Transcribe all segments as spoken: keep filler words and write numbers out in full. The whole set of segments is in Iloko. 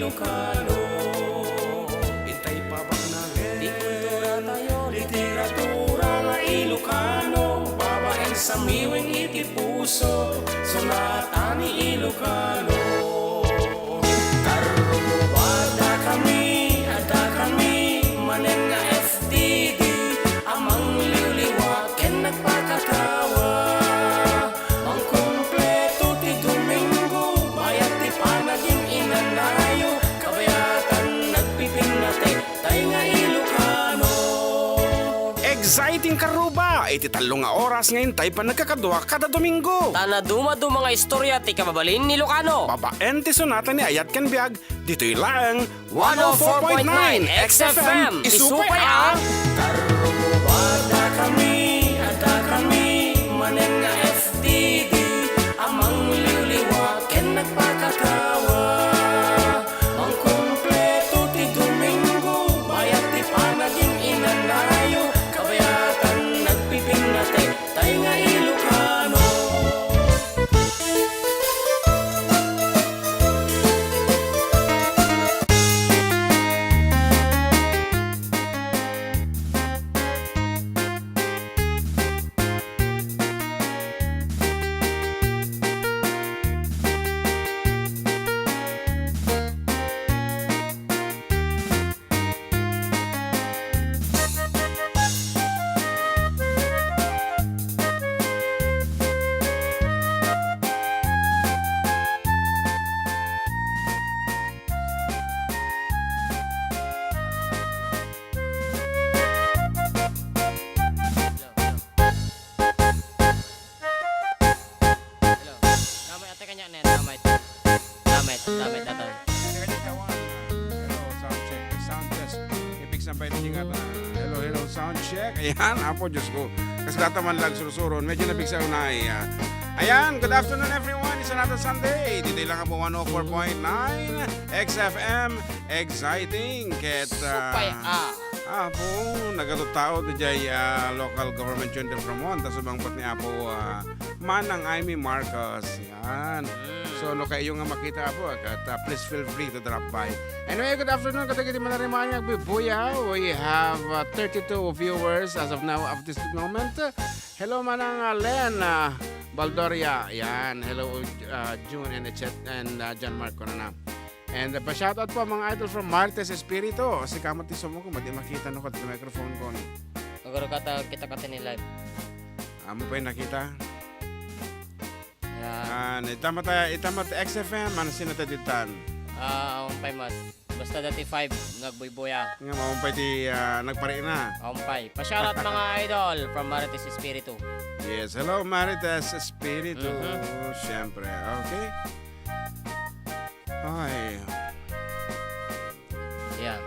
Ilocano. Itay pabaknangen ti kulturatayo, literatura nga Ilocano, babaen sa miwing iti puso, sunatan ni Ilocano. Karruba, adda kami, adda kami manen nga F D D a mangliwliwa ken nagpakatawa. Mangkumpleto ti Domingo, bayat ti panagin-inanayo, kabayatan nagpipinnatek, tay nga Ilocano. Exciting, Karruba! Iti tallo nga oras nga intay panagkakadua kada Domingo. Ta naduma-duma nga istorya ti kababalin ni Ilocano. Babaen ti sunatan ni Ayat ken Biag, ditoy laeng one oh four point nine X F M, isupay a Karruba, adda kami, adda kami manen nga F D D a mangliwliwa ken nagpakatawa. Mangkumpleto ti Domingo, bayat ti panagin-inanayo, kabayatan nagpipinnatek, tay nga Ilocano. Hello. Damay, ate, kanya na yan, damay. Damay, damay, damay. Hello, sound check, sound test. Ipigsa pa ito, ingatan. Hello, hello, sound check. Ayan, apo, Diyos ko. Kas data man lang surusuron. Medyo nabigsa ko na, eh, ah. Ayan, good afternoon, everyone. It's another Sunday. Ditoy lang po, one oh four point nine X F M. Exciting. Ket, ah, Supay, ah. Apo, nagatattao diay, ah, local government center from one. Ta subangpet ni Apo, ah, Manang Imee Marcos. Yan. Mm. So, no kayatyo nga makita, Apo, ket, ah, please feel free to drop by. Anyway, good afternoon kadagiti manarimaen nga agbuybuya. We have, ah, thirty-two viewers as of now, of this moment. Hello, Manang, ah, Len, ah, Baldoria. Yan. Hello, ah, June and et cetera and, ah, John Mark Corona. And, uh, pa-shoutout po, mga idol, from Marites Espiritu. Sika met ti sumuko, madi makita no, ket ti microphone ko. Agaro ka ta, kita ka ti live. Amo pay nakita? Yan. Ah, ita met, ita met X F M, ano, sino ta ditan? Ah, awan pay met. Basta dati five, nagbuybuya. Nga, maupay ti, ah, nagparina. Awan pay. Pa-shoutout, mga idol, from Marites Espiritu. Yes, hello, Marites Espiritu. Mhm. Siyempre, okay. Ay. Yan.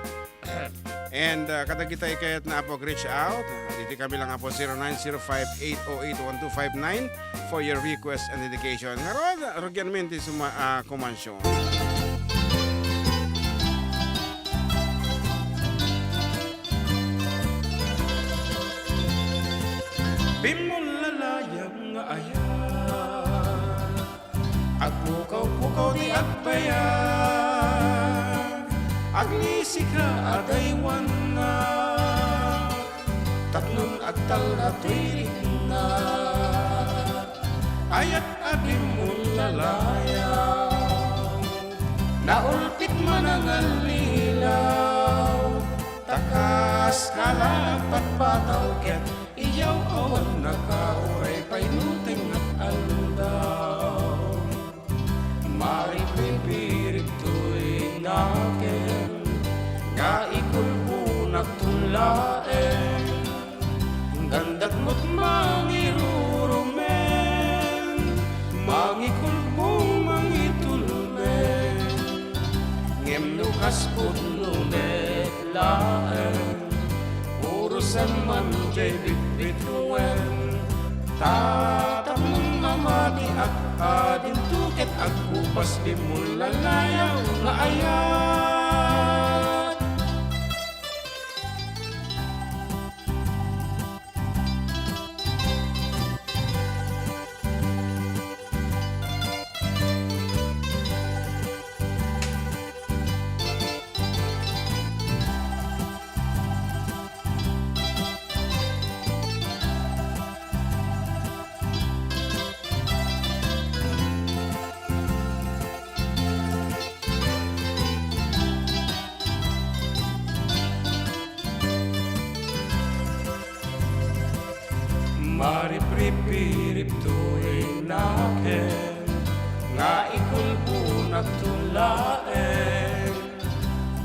And, uh, kadagita kayat nga apog-reach out, ditoy kami lang, Apo, zero nine zero five eight oh eight one two five nine for your request and dedication. Ngarud, rugyan mi ti suma-, ah, kumansyon. Bimmullalayam nga ayat. Agpukaw-pukaw ti agbayag, aglisika a daywanna, tapnon agtalna toy rikna. Ayat a bimmullalayaw, naulpit manangallilaw, ta kas kala agpatpataw ket Iyaw awan nakauray pay no tengnga aldaw. Maripiripirik toy nakem nga ikulbonakton laeng. Gandak met mangirurumen, mangikulbong, mangitulmen. Ngem no kas pudno met laeng, urosem man jay bitbituen. Ta tapno mamatiak a dinto ket agkupas, bimmullalayaw nga ayat. Ipiripto inaken nga ikulbonakto laeng.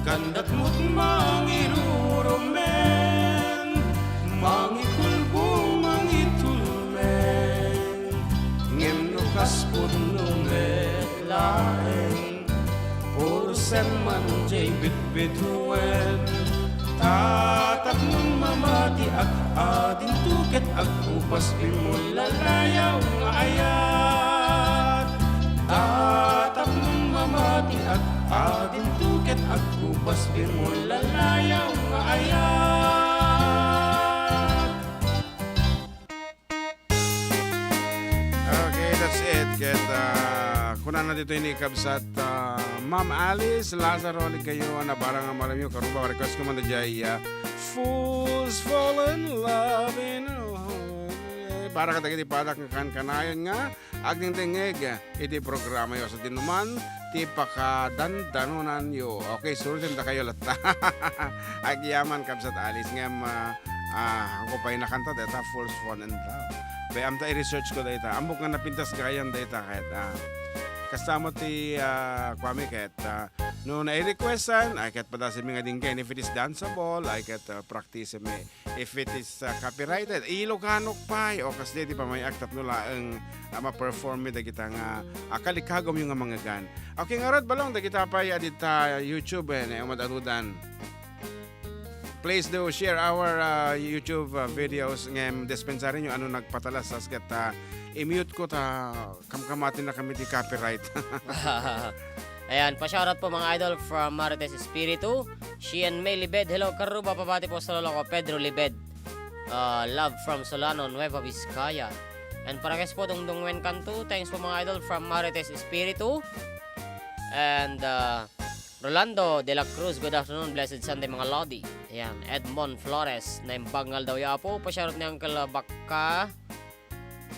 Kandak met mangirurumen, mangikulbong, mangitulmen. Ngem no kas pudno met laeng, puro semman diay bitbituen. Tatapnon mamatiak, adinto ket agkupas, bimmulalayaw nga ayat. Tatapnon mamatiak, adinto ket agkupas, bimmulalayaw nga ayat. Okay, that's it. Ket, ah, kunana ditoy ni Kabsat, ah, Ma'am Alice Lazaro, alig kayo, ana, barang nga malamyo, karuba, request ko man da jay, ah, Fools Fall in Love in, oh, eh, para kadagiti padak nga kankanayon nga agdingdingngeg iti programayo. Sa dinuman, ti pakadandanonanyo. Okay, surten dakayo latta. Agyaman, Kabsat Alice, ngem, ah, ah, ako pay nakanta dayta, Fools Fall in Love. Bay, amta i-research ko dayta. Ammok nga napintas gayam dayta ket, ah, kasta met ti, ah, kuami ket, ah, no nai-requestan, ay ket padasenmi nga dinggen. If it is danceable, ay ket, ah, practice mi. If it is, uh, copyrighted, Iloganok pay, o kasdi ti pamay-ak tapno laeng, uh, ma-perform mi dagita nga, uh, kalikagumyo nga manggagan. Okay, ngarud, Balong, dagita pay a dita YouTube, eh, ne, umad-arudan. Please do share our, uh, YouTube, uh, videos. Ngem dispensarinyo ano nagpatalastas ket, uh, i-mute ko ta kamkamatinakami ti copyright. Ayan, pa-shoutout po, mga idol, from Marites Espiritu, Shien May Libed. Hello, karuba, pabati po sa lolo ko, Pedro Libed. Ah, love from Solano, Nueva Vizcaya. And para guys po, Dungdung Wen Kanto, thanks po, mga idol, from Marites Espiritu. And, ah, Rolando de la Cruz, good afternoon, blessed Sunday, mga lodi. Ayan, Edmond Flores, naimbag nga aldaw ya po, pa-shoutout ni Uncle Baka.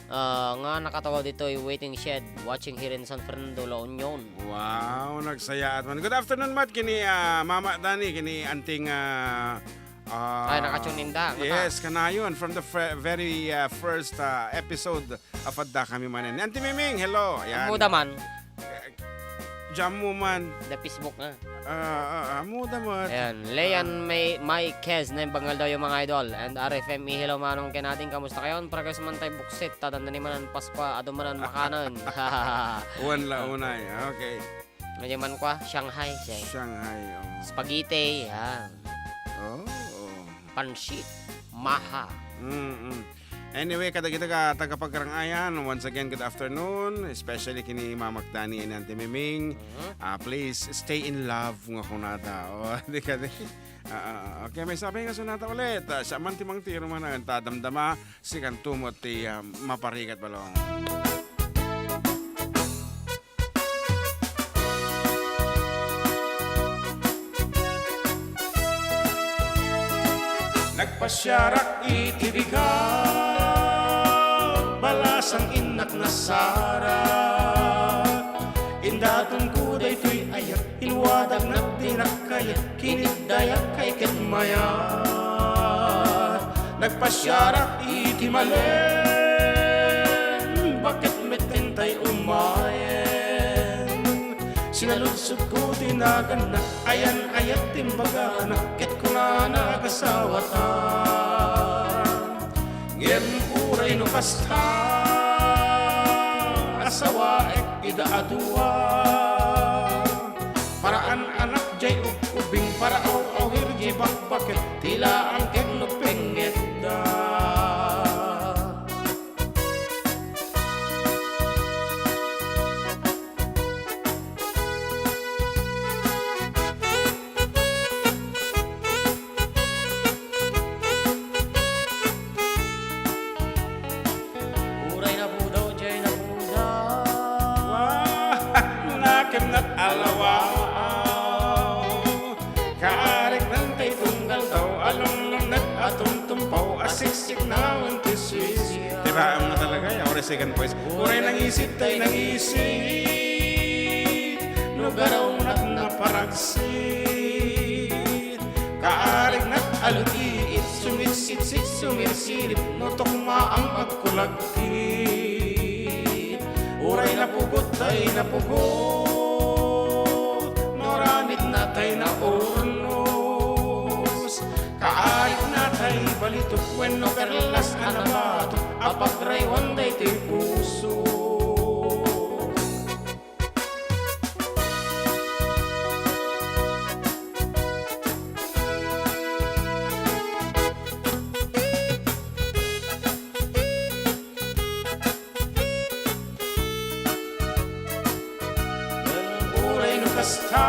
Ah, nga nakatawa ditoy waiting shed, watching here in San Fernando, La Union. Wow, nagsayaat man. Good afternoon met kini, ah, Mama Dani, kini Anting, ah, ah, Ay, naka-tune in da, naka- yes, kanayon, from the fir-, very, ah, first, ah, episode of Adda Kami Manen. Auntie Miming, hello. Ayan. Ammo da man. Eh, jam mo man. The Facebook nga. Ah, ah, ah, ammo da met. Ayan, Leon Ah. May, May Kez, naimbag nga aldaw ya, mga idol. And R F M E, hello, Manong Kenating, kamusta kayon? Para guys man tay buksit, ta dandani manen Pascua, adu manen makanen. Wen la unay. Okay. Medyo man kwa, Shanghai, siya. Shanghai, oh. Spaghetti, yan. Oh, oh. Pansit, maha. Mm-mm. Anyway, kadagita ka tagapagrang-ayan, once again, good afternoon, especially kini Mamak Dani and Auntie Miming. Mhm. Ah, please stay in love nga kunada. Oh, di ka di. Ah, ah, ah. Okay, may sabi nga sunata ulit. Ah, siya man ti mangtiro man ang tadamdama, si kanto mo ti, ah, maparigat, Balong. Nagpasiarak iti bigat, balasang innak nasarak. Indatonko daytoy ayat, ilwadagnak dinak kayat, kiniddayak kay ket mayat. Nagpasiarak iti malem, baket metten tay umayen. Sinaludsodko ti naganna, ayan-ayat ti imbagana, ket kunana, agasawata. Ngem uray no kasta, asawaek ida a dua. Paraan anak jay ub-ubing, paraaw-awir jay bakbaket, ti laang ket no pengngedda. Uray napudaw, jay napudaw. Wow! Nakem nat alawa. Kaarignan tay tunggal tao, alumlumnat a tumtumpaw, a siksiknawen ti sisiw. Tiraem na talaga, ya, uray second voice. Uray nangisit tay nangisit, no garawnat naparagsit. Kaarignan a lugiit, sumitsit Sik sumirsirip no tukmaang agkulagkit. Uray napugot tay napugot, no ranitna tay naurnos. Kaarikna tay balitok wenno perlas a nabatok a pagraywan daytoy puso. Uray no kasta,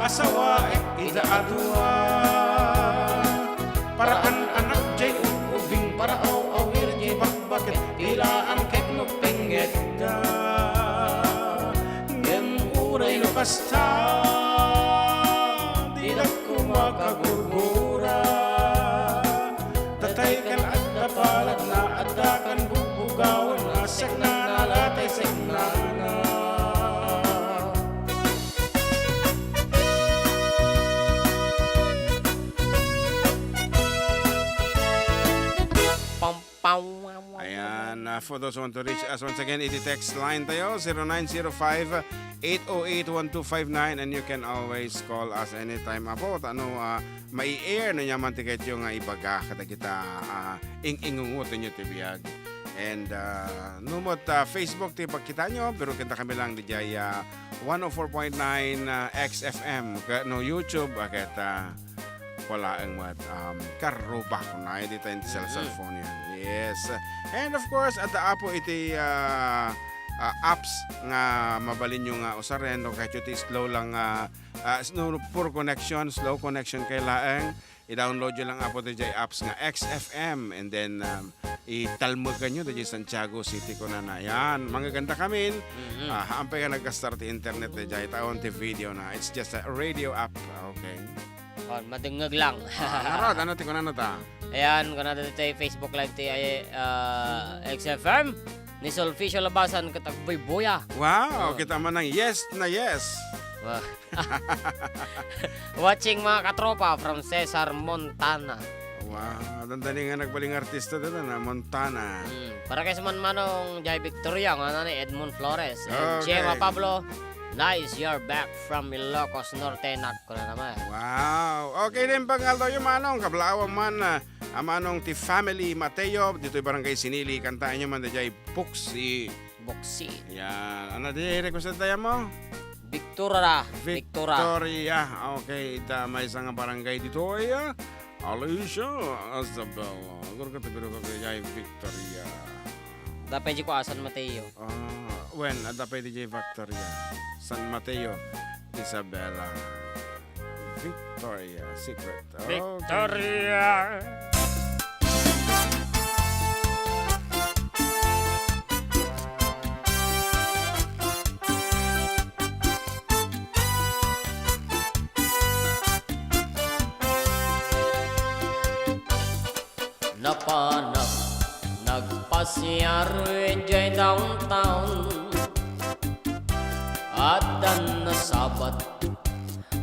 asawaek ida a dua. Paraan anak jay ug-ubing, paraaw-awir jay bakbaket, pilaan ket no pengngedda. Ngem uray no kasta, didak koma kagurgura. Tatay kan adda palagna, adda kan bugbugawanna, seknana la tay seknana. Pam, pam, pam, pam. Ayan, uh, for those who want to reach us, once again, iti text line tayo, zero nine zero five, eight oh eight, one two five nine, and you can always call us anytime. Apo, ta no, uh, mai-air no nyaman ti ketyo nga ibaga kadagita, uh, ing-ingungotenyo ti biag. And, uh, no met, uh, Facebook ti pagkitaenyo, pero kenta kami lang diay, uh, one oh four point nine, uh, X F M, ka-, no, YouTube, uh, ket, uh, wala ang mat, um, karuba ko na, iti tayo sa Mm. cellphone yan. Yes. And of course, adda apo iti, uh, uh, apps nga mabalin nyo nga usaren, no, kahit iti slow lang, uh, uh, no, poor connection, slow connection kay laeng, i-download nyo lang apo ti jay apps nga X F M, and then, um, italmekan nyo ti jay Santiago City kunana. Yan, mangaganda kamin. Mhm. Ah, haanpay nga nagkastar ti internet ti jay taon ti video na. It's just a radio app. Okay. Oh, madengngeg lang. Ah, ngarud, ano ti kunana ta? Ayan, kunana ti Facebook Live ti, ah, X F M. Ni Sulficio Labasan ket agbuybuya. Wow, Oh. kita manang yes na yes. Wow. Watching, mga katropa, from Cesar, Montana. Wow, dandani nga nagbaling artista dito na Montana. Hmm. Para kay man Manong Jai Victoria, nga ni Edmond Flores, and Okay. Gemma Pablo, nice, you're back from Ilocos Norte, nak ko na naman. Wow. Okay din pang aldaw yung manong, kablaawan man, ah, a manong ti family Mateo, dito'y barangay Sinili, kantaen nyo man dayjay Puksi. Buksi. Yan. Ano di request tayo mo? Victoria. Victoria. Victoria. Okay, ita maysa nga barangay ditoy, ah. Alicia, Isabela. Agor ka tabi ko kay Victoria. Dapay di ko, ah, San Mateo. Ah, when, ah, dapay di Victoria. San Mateo, Isabela. Victoria Secret. Okay. Victoria. Napanak nagpasiar idiay downtown. Addan nasabat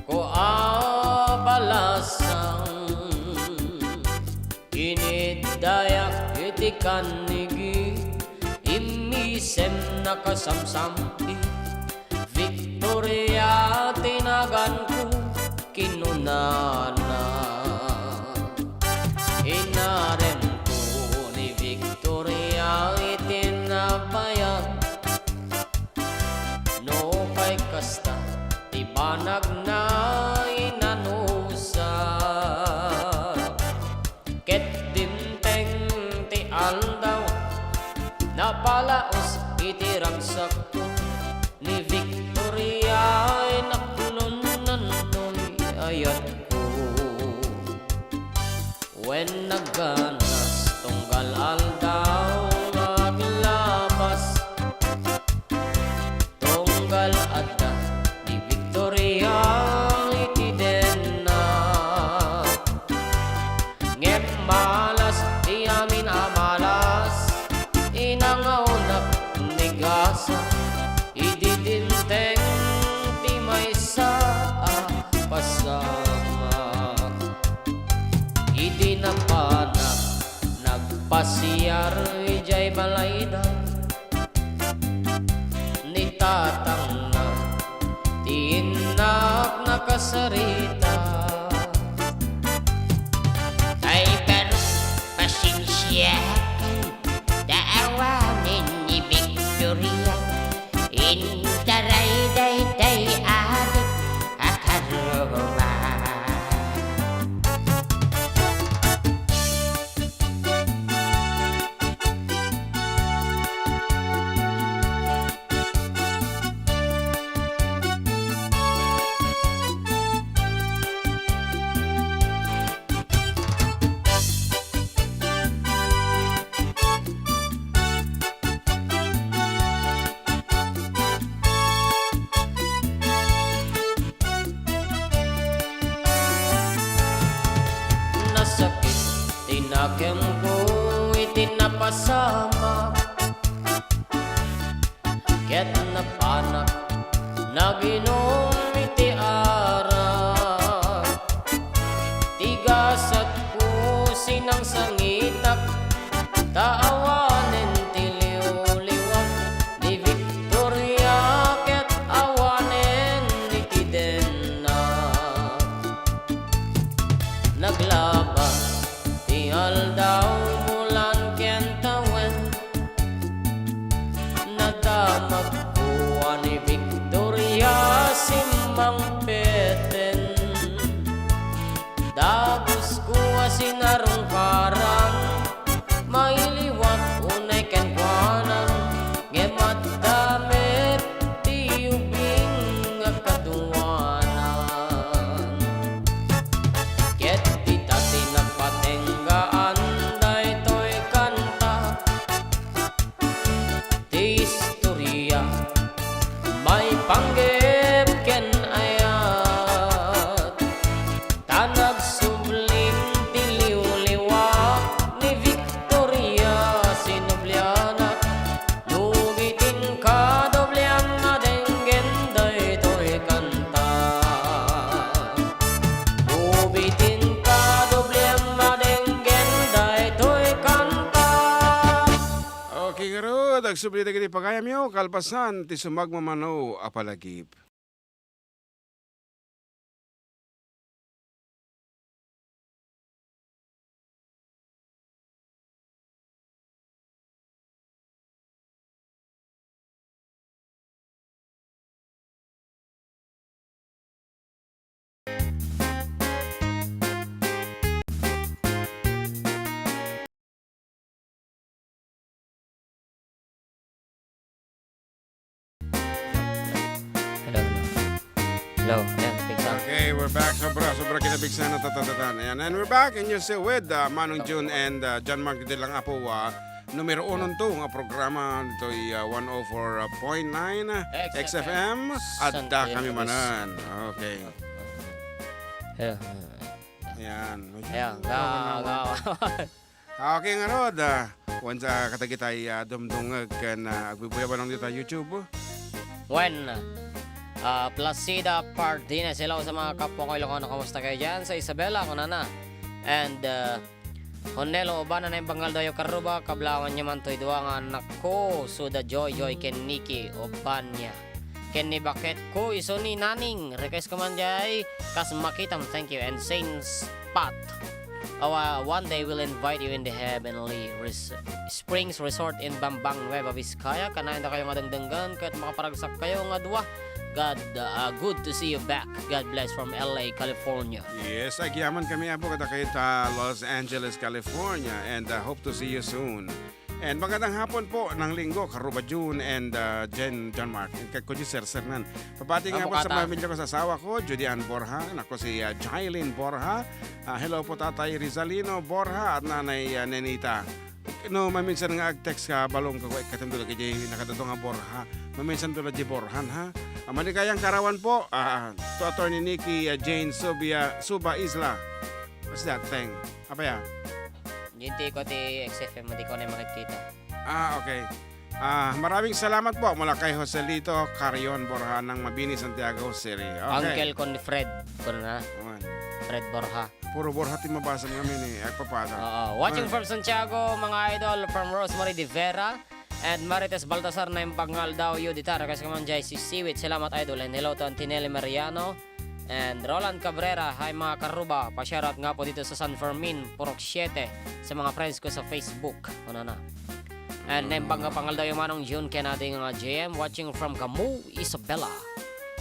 ko a balasang. Kiniddayak iti kannigi, immisem nakasamsampi. Victoria ti naganko, kinunana. Inaremko ni Victoria iti nabayag. Nupay kasta, ti banagna inanusa. Ket dimteng ti aldaw, napalaos iti ragsakko, ni Victoria ay naklonnantoy ayatko. Wen nagganas tunggal aldaw nga aglabas, tunggal adda ni Victoria iti denna. Ngem malas ti amin a malas, inangawnak ni gasa, idi dimteng ti maysa a pasamak. Sarita. Ay, pero pasensiakan, ta awanen ni Victoria. Intaray daytay adik a karoma. Nasakit ti nakemko iti napasamak, ket napanak naginum iti arak. Ti gasatko sinangsangitak, ta awanen ti liwliwak ni Victoria ket awanen iti dennak. Naglabas ti aldaw, bulan ken tawen, nadamagko a ni Victoria simmangpeten. Dagusko a sinarungkaran, mailiwak unay kenkuana, ngem adda met ti ubing a kaduanan. Ket dita ti nagpatenggaan daytoy kanta. Ti istoria maipanggep ken ayat, ta nagsubling ti liwliwak ni Victoria sinublianak. No bitin kadubli a madenggen daytoy kanta. No bitin kadubli a madenggen daytoy kanta. Okay, ngarud, agsubli dagiti pagayamyo, kalpasan ti sumagmamano a palagip. Hello, hello. Hello, ayan, pigsa. Okay, we're back. Sobra, sobra kinapigsa na tatatatan. Ayan, and we're back in your show with, uh, Manong Jun and, uh, John Mark de lang Apo, uh, numero uno to nga programa ditoy, uh, one oh four point nine X F M. X F M. Adda kami manen. Okay. Hello. Ayan. Ayan, ga-, ga-, Ah, okay, ngarud, ah, wen sa kadagitay, ah, dumdumngeg ken, ah, agbubuyabanong dita YouTube. Wen, ah, Placida Pardines, hello sa mga kapwa ko Ilocano, kamusta kayo dyan? Sa Isabela, kunana. And, ah, Honelo, ubanan na yung bangal dayo karuba, kablawan nyo man to'y dua nga anak ko, Suda Joy Joy ken Nikki, uban niya. Ken ni baket ko, isu ni Naning, request ko man jay, kas makitam, thank you, and Saints Pat. Oh, uh, one day we'll invite you in the heavenly res-, Springs Resort in Bambang, Nueva Vizcaya. Kanayon da kayo nga dengdenggen, ket makaparagsak kayo nga dua. God, uh, good to see you back. God bless from L A, California. Yes, agyaman kami, Apo, kadakayta Los Angeles, California, and, uh, hope to see you soon. And magandang hapon po, Nang Linggo, Karuba June, and, uh, Jen, John Mark. And kay Kuya Sir Sernan. Pabati nga po sa pamilya ko, sa asawa ko, Judy Ann Borja, anak ko si, uh, Jailin Borja. Ah, hello po, Tatay Rizalino Borja at Nanay, uh, Nenita. No, maminsan nga ag-text ka, balong ka, katim dula kay nakadto nga Borja. Maminsan dula di Borjan, ha? Ah, malikayang karawan po, ah, to Attorney Nikki, ah, Jane Subia, Suba Isla. What's that thing? Apa ya? Yung ti ko ti X F M, di ko na makikita. Ah, okay. Ah, maraming salamat po mula kay Joselito Carion Borja ng Mabini, Santiago City. Okay. Uncle ko ni Fred, ko na. Ayan. Fred Borja. Puro Borja ti mabasa ngamin eh, agpapata. Oo. Watching from Santiago, mga idol, from Rosemary De Vera and Marites Baltasar, naimbag nga aldaw yu dita, request ko man jay si Siwit. Salamat, idol, and hello to Auntie Nelly Mariano. And Roland Cabrera, hi mga karuba, pa-shoutout nga po dito sa San Fermin, Purok siete, sa mga friends ko sa Facebook. Kunana. And naimbag nga pangaldaw yung Manong June Kennedy nga J M, watching from Camu, Isabela.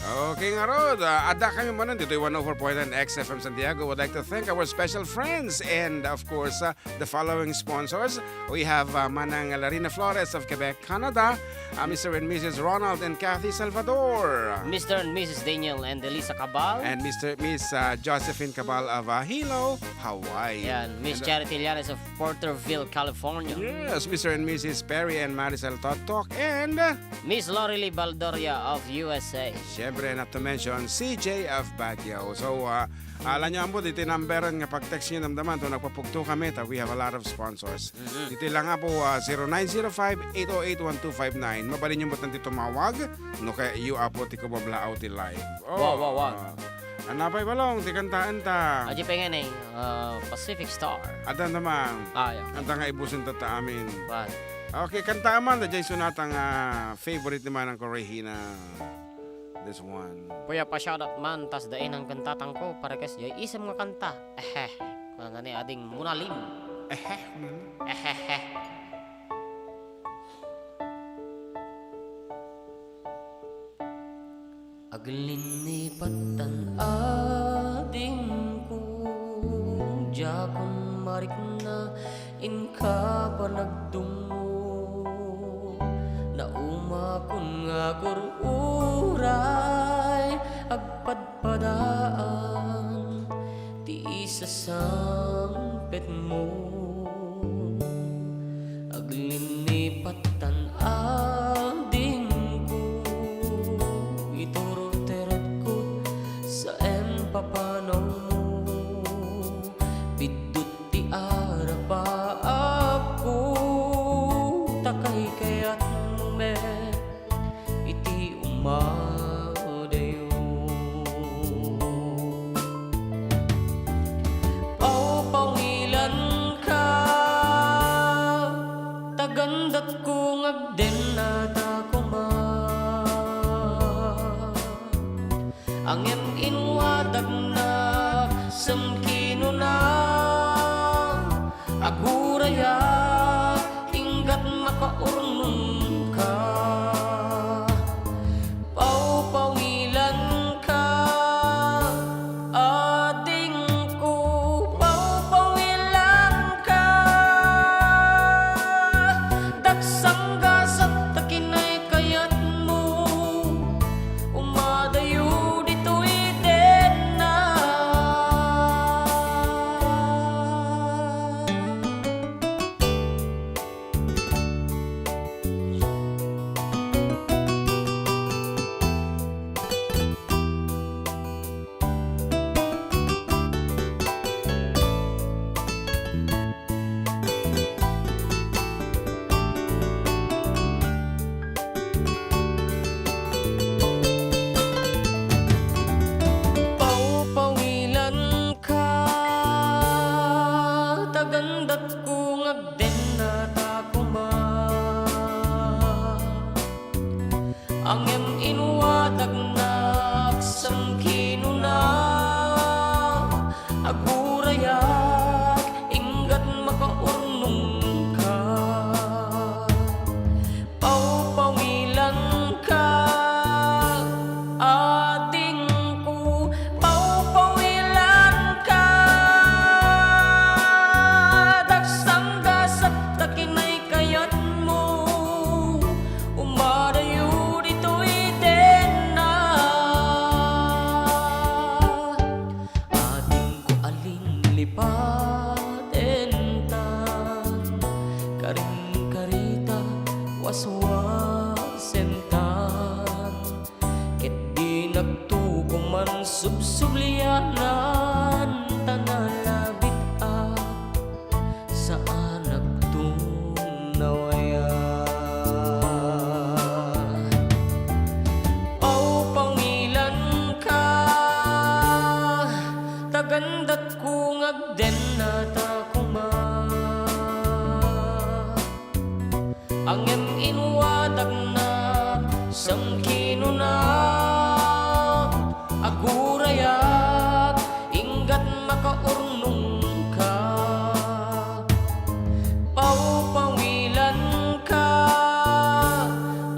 Okay, ngarud, ah, adda kami manen ditoy one oh four point nine X F M Santiago. Would like to thank our special friends and, of course, ah, the following sponsors. We have, ah, Manang Larina Flores of Quebec, Canada, ah, Mister and Missus Ronald and Kathy Salvador. Mister and Missus Daniel and Elisa Cabal. And Mister, Miss, ah, Josephine Cabal of, ah, Hilo, Hawaii. Yan, Miss And, ah, Charity Llanes of Porterville, California. Yes, Mister and Missus Perry and Maricel Toktok and, ah, Miss Lorely Baldoria of U S A. Siyempre, not to mention, C J of Baguio. So, ah, ala nyo ampo, iti number nga pag-text nyo, damdaman, to nagpapugto kami, ta we have a lot of sponsors. Mhm. Ditoy lang, apo, ah, zero nine zero five, eight oh eight, one two five nine. Mabalin nyo mo ti tumawag, no kaya iyo, apo, ti kumablaaw ti live. Oh, Wow, wow, wow. Ah, anapay balong, ti kantaen ta. Aji pengen eh, ah, Pacific Star. Adan naman. Ah, yeah. Kanta nga ibusen ta ta amin. What? Okay, kanta man, da jay sonata nga favorite ni Manang ko, Regina. This one. Kuya, pa-shoutout man, tas dainan kantatangko, para kas jay isem nga kanta. Ehe. Kunana ni ading Munalim. Ehe, kunana. Ehehe. Aglinipatan adingko, diakon marikna, inka panagdummo. Naumakon nga agur-uray, agpadpadaan ti isasampetmo. Aglinipatan adingko, ituro ti retkot sa impapanawmo. Biddut ti arapaapko, ta kaykayatmo met iti umadayo. Pawpawilanka, tagandatko nga agdennata koma. Ngem inwadagnak sem kinuna, agurayak, inggat makaurnongka. Pawpawilanka, adingko, pawpawilanka. Daksanggasat ta kinaykayatmo, umadayo ditoy denna. Pawpawilanka, tagandatko nga agdennata koma. Ngem inwadagnak sem kinuna, agurayak, inggat makaurnongka. Pawpawilanka, adingko, pawpawilanka. Daksanggasat ta kinaykayatmo, umadayo ditoy denna. Adingko a linlipatentan, karin-karita waswasentan, ket dinakto koman subsublianan, ta nalabit a saanakto nawaya. Pawpawilanka, tagandatko nga agdennata koma. Ngem inwadagnak sem kinuna, agura Yak, inggat makaurnongka, pawpawilanka,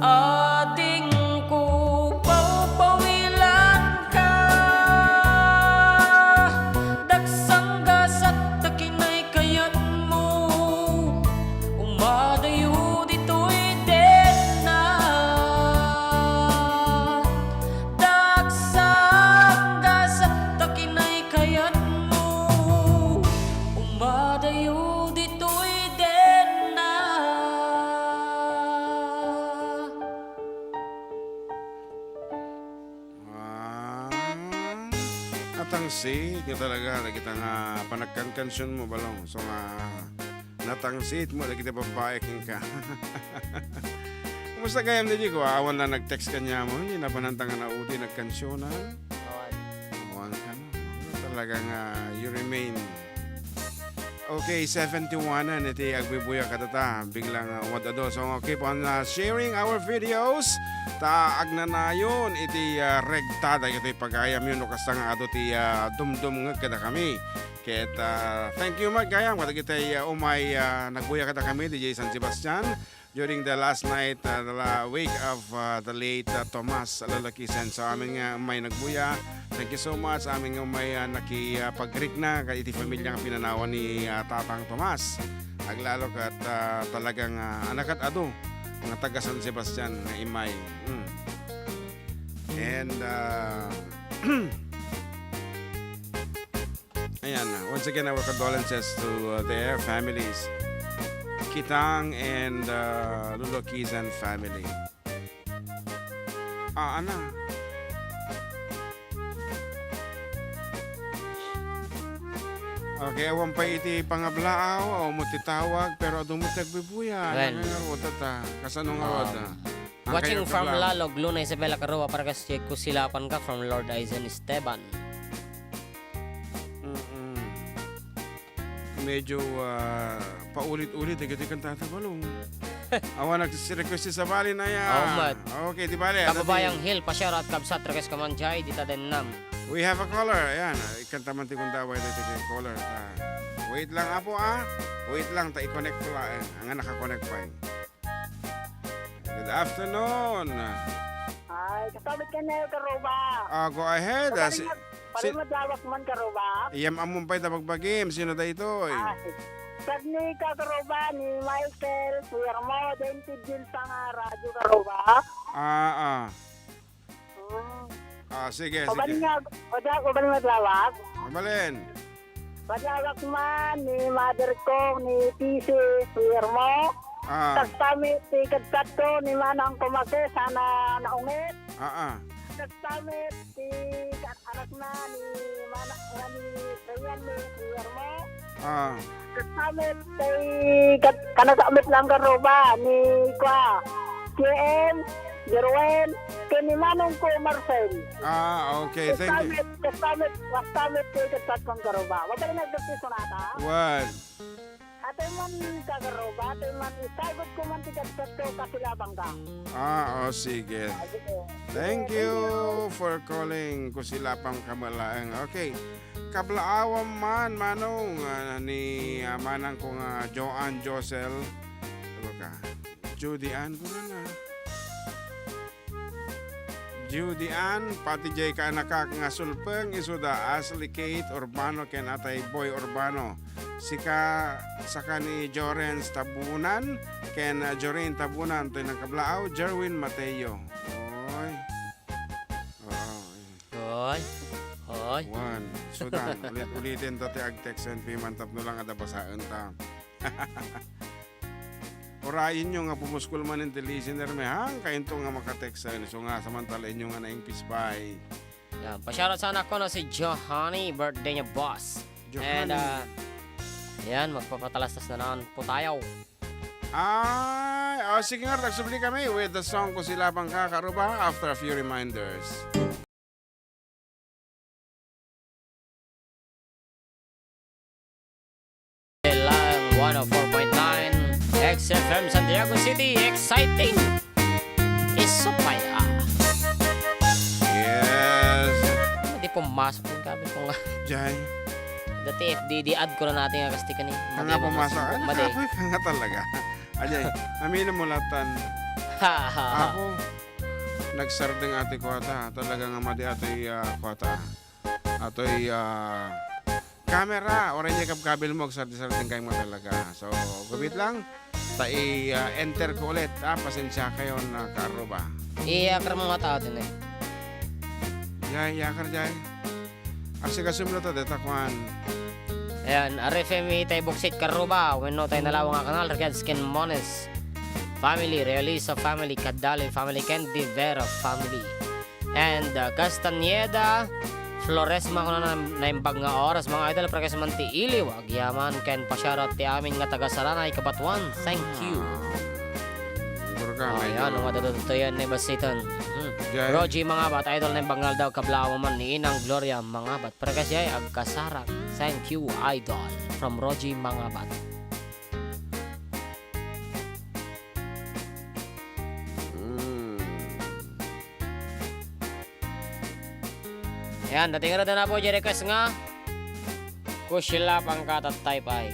adingko, pawpawilanka. Daksang gasat ta kinay kayatmo, umadayo ditoy denna. Daksang gasat ta kinay kayatmo, umadayo ditoy denna. Ah, natangsit nga talaga dagita nga panagkankansion mo, Balong. So nga, natangsit mo dagiti babbai kenka. Kumusta gayam, D J ko? Awan la nag-text kaniam, oh. Hindi na panantang nga naudi, nagkansionan. Awan. Awan ka, no? Talaga nga, you remain. Okay, seventy-one na iti agbuy-buya kadata. Biglang, uh, umad-ado. So, keep on, uh, sharing our videos. Ta agnanayon iti, uh, regta dagiti pagayam yun, no, kasta nga adu ti, uh, dumdumngeg kadakami. Ket, uh, thank you met gayam kadagiti, uh, umay, uh, nagbuya kadakami, D J San Sebastian. During the last night, uh, the la-, wake of, uh, the late, uh, Tomas Lalakisan. So, amin nga may nagbuya. Thank you so much. Amin nga may, uh, naki, uh, pagrikna kay iti pamilya nga pinanawan ni, uh, Tatang Tomas. Aglalo ket, uh, talagang, uh, anakat adu nga taga San Sebastian nga imay. Mm. And, uh, Ayan, uh, once again, our condolences to, uh, their families. Kitang and, uh, Lolo Kizan family. Ah, ana. Okay, awan pay iti pangablaaw, awan mo ti tawag, pero adu mo ti agbubuya. Well, ano nga rawat, ah? Kasano nga rawat, um, ah? Watching from Lalog, Luna Isabela Carua, para kas Jake Kusilapan ka from Lord Aizen Esteban. Mm-mm. Medyo, ah, paulit-ulit dagiti kantata, Balong. Awan nag-request ti sabali na ya. Oo, mat. Okay, di bale, Kababayang Hill, pa-shoutout, kabsat, request ka man, Jai, dita dennam. We have a caller. Ayan, ah, ikanta man ti gundaway dito kay caller. Ah, wait lang, apo, ah. Wait lang, ta i-connect ko lang. Ang naka-connect pa, eh. Good afternoon. Ay, kasabit ka na, Karuba. Ah, go ahead. Ah, si, Palimad-, si, palimad lawak man, Karuba. Iyam ammom pay ta bagbagim. Sino daytoy? Ay, sagni ka, Karuba, ni Michael Guillermo, daytoy Jil pa nga radyo, Karuba. Ah, ah. Mm. Ah, sige, sige. Pabalin nga, wada, pabalin nga lawak. Pabalin. Padawak man ni mother ko, ni P C Guillermo. Ah. Kastamit ti kadkadto ni manang ko Maki sana naungit. Ah, ah. Kastamit ti ka-, anak na ni mana-, ni Brian ni Guillermo. Ah. Kastamit ti kad-, kanasamit lang Karuba ni kwa, K M, Jeroen, ken ni manong ko Marcel. Ah, okay. Thank you. Kastamit, kastamit, kastamit ti kadkadkon Karuba. Mabalin nga agdagiti sonata. Wen. Atay man ka Karuba, atay man isagut ko man ti kadkadto, kasilapang ka. Ah, oh, sige. Ah, sige. Thank you for calling. Kusilapang ka man laeng. Okay. Kablaawam man, manong, ah, ni, ah, manang ko nga Joanne Josel. Ano ka? Judy Ann, kuno na. Judy Ann, pati jay kaanakak nga sulpeng, isuda Ashley Kate Urbano ken Atay Boy Urbano. Sika, saka ni Jorens Tabunan ken, ah, Jorin Tabunan, toy nangkablaaw, Jerwin Mateo. Oy. Oo. Hoy. Hoy. Wen, sudan, ulit-uliten ta ti agtext ken piman tapno lang adda basaen ta. Urayenyo nga pumuskol manen ti listener mi, ha? Kainto nga makatext, eh, isu nga samantalaenyo nga naingpis pay. Yan, pa-shoutout sana ko na si Johanny, birthday niya, boss. Johanny. And, uh, yan, magpapatalastas na naman po tayo. Ay, oh, sige nga, nagsubli kami with the song Kusilapang Ka, Karuba, after a few reminders. Lang one oh four point nine X F M Santiago City, exciting! Isupaya. Yes. Di Pumasok yung gamit ko nga. Jay. Dati F D D ad ko na natin nga kasti kani. Kanga pumasok. Ay, madi. Nakapoy ka nga talaga. Ajay, aminin mo lahat tan. Ha, ha, ha. Ako, nagsardeng atoy kuwata. Talaga nga madi atoy, ah, kuwata. Atoy, ah, camera. Oray niya kabkabil mo, agsardeng-sardeng kayo mo talaga. So, gupit lang. Ta i, ah, enter ko ulit, ah, pasensya kayo na kaaro ba? Iyakar mo nga tao din eh. Jay, iyakar, Jay. Asikasum na to, deta kuan. Ayan, R F M itay buksit karuba, wenno tay nalawang a kanal, Ricard Skin Mones family, Realisa family, Kadali family, Candy Vera family. And, uh, Castañeda, Floresma, kuna na naimbag nga oras, mga idol, parehas man ti iliw, agyaman, ken pa-shoutout ti amin nga taga Saranay, Cabatuan. Thank you. Ah. Siguro ka, oh, medyo yan, mga dadatutuyan ni Basiton. Mhm. Jay. Rogie Mangabat, idol, naimbag nga aldaw, kablaaw man ni Inang Gloria Mangabat. Parehas yay, agkasarang. Thank you, idol. From Rogie Mangabat. Mm. Ayan, dating na po, request nga. Kushila pangkatat type ay.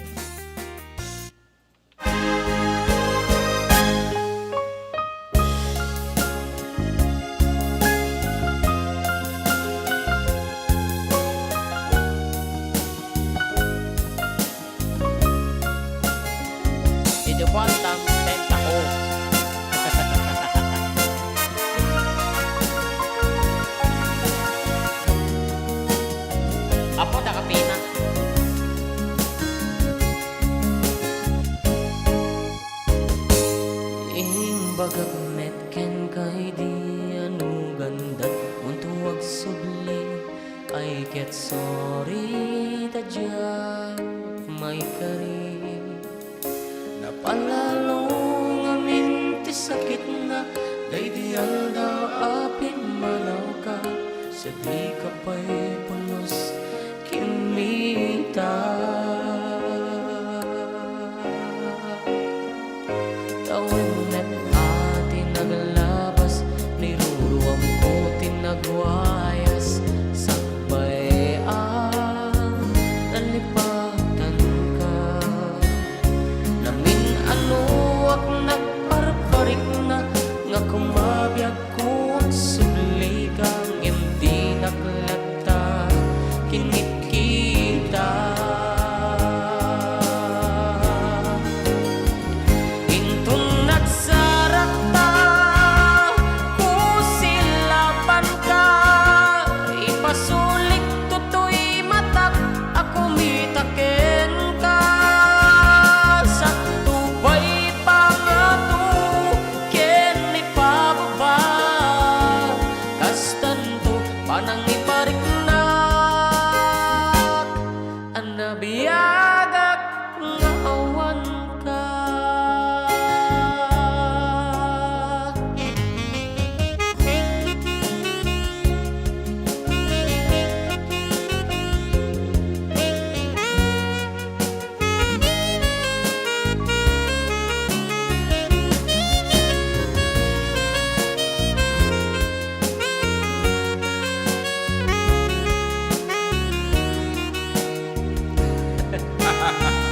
Ito po ang tamtentako. Apo, nakapina. Imbagak met kenka idi anugandak, unto agsubli, ay ket sorry ta diak maikari. Napalalo ngamin ti sakitna, daydi aldaw a pimmanawka, sa dika pay pulos kimmita. Tawen met a ti naglabas, niruruamko ti nagwayas, sakbay a nalipatanka. Namin-anoak nagparparikna, nga kumabiag Kun sublika ngem dinak latta kinikita. Inton nagsarakta, kusilapanka, ipasulik toy matak a kumita kenka. Sakto pay pangato ken ipababa, kastanto panangipariknak a nabiagak nga awanka.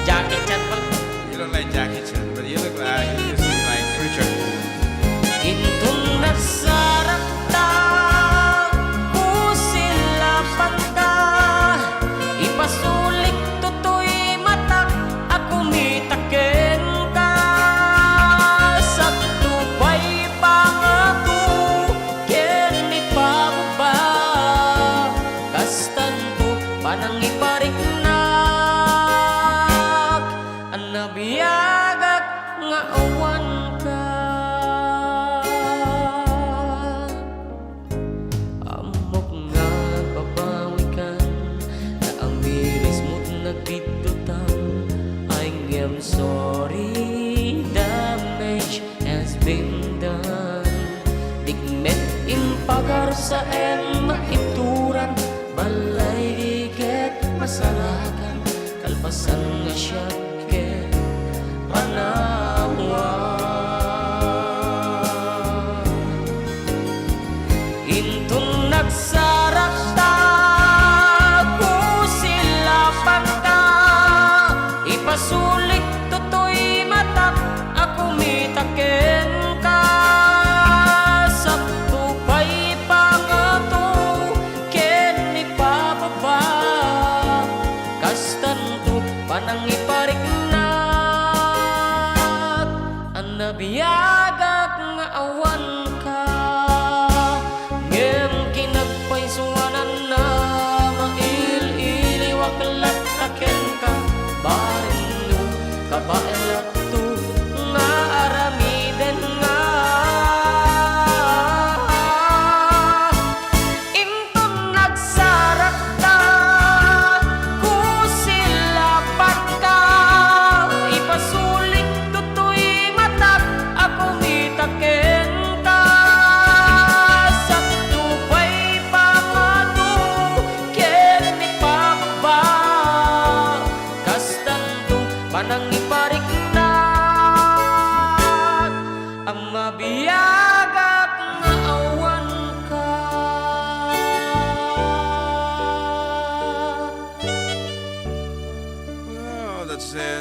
Jackie Chan pala. You look like Jackie Chan, but you look like, you seem like Richard Gere. Inton nagsarakta, kusilapanka, ipasulik toy matak a kumita kenka. Sakto pay pangato ken ipababa, kastanto panangipariknak a nabiagak nga awanka. Ammok nga agbabawikan, naamirismo't nagbiddutang. Ay ngem sorry, damage has been done. Dikmet impagarsaen maituran, balay di ket masarakan, kalpasan nga siak ket panawan. Inton nagsarakta,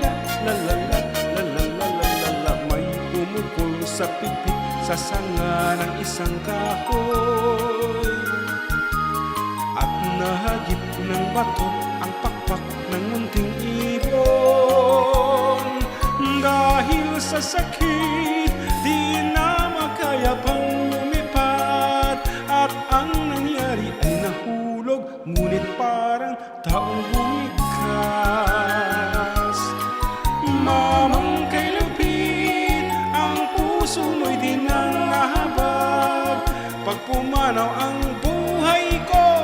la la la la la la la la la la. May pumukol sa pipit, sa sanga ng isang kahoy. At nahagip ng bato ang pakpak ng munting ibon. Dahil sa sakit, di na makaya pang lumipad. At ang nangyari ay nahulog, ngunit parang taong bumigkas. Mamang kay Lupit, ang puso mo'y di nang nahabag. Pagpumanaw ang buhay ko,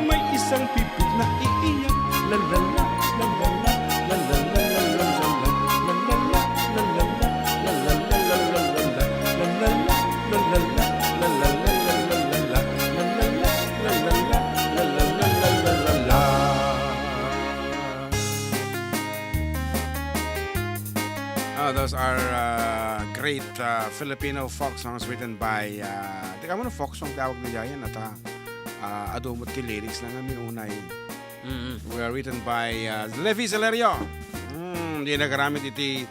may isang pipit na iiyak. La la la, la la la, la la la, la la la, la la la, la la la, la la la, la la la, la la la, la la la, Those are, uh, great, uh, Filipino folk songs written by, uh, di ka mo folk song tawag na yan, ata, uh, adu met ti lyrics na nga miunay. Mm-mm. Were written by, uh, Levi Celerio. Mm, di nagaramit iti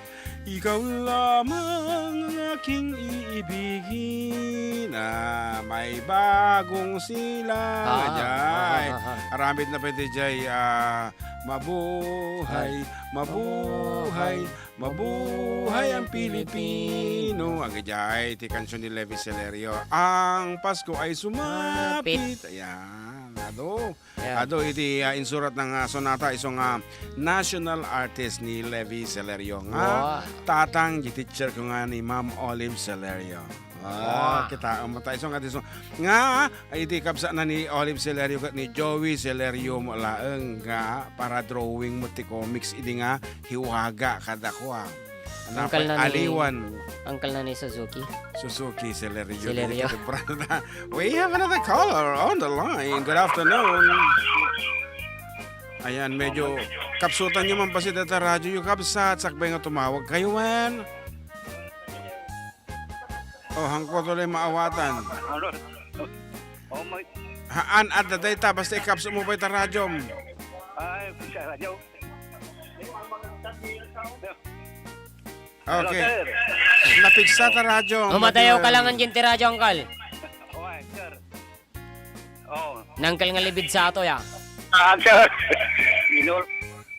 Ikaw lamang ang aking iibigin. Ah, may bagong silang. Ah, Ajay. Ah, ah, ah. Aramid na pwede jay, ah, mabuhay, Ay. Mabuhay, mabuhay ang Pilipino. Agay jay, ti kansion ni Levi Celerio. Ang Pasko ay sumapit. Sumapit. Ayan. Ado. Ayan. Ado iti, ah, insurat nga sonata isu nga national artist ni Levi Celerio nga Wow. tatang di teacher ko nga ni Ma'am Olive Celerio. Ah, Wow. kita, um, ta isu nga, isu nga, iti kabsat na ni Olive Celerio ket ni Joey Celerio mo laeng nga para drawing mo ti comics idi nga hiwaga kadakua. Uncle na ni, aliwan. Uncle na ni Suzuki. Suzuki, Celerio. Celerio. Dito, brother. We have another caller on the line. Good afternoon. Ayan, medyo kapsutan nyo man pa si Tata Radyo, yung kabsat, sakbay nga tumawag kayo, man. Oh, hangko tuloy maawatan. Ano? Oh, may Haan, adda dayta, basta ikapsut mo pa ita radyo. Ay, sa radyo. Hello, Okay. sir. Napigsa ta radyo. Umadayaw ka lang, Uncle. Anjin, ti radyo, Uncle. Okay, sir. Oh. Nangkel nga libid sa ato, ya. Ah, sir. Ginul-,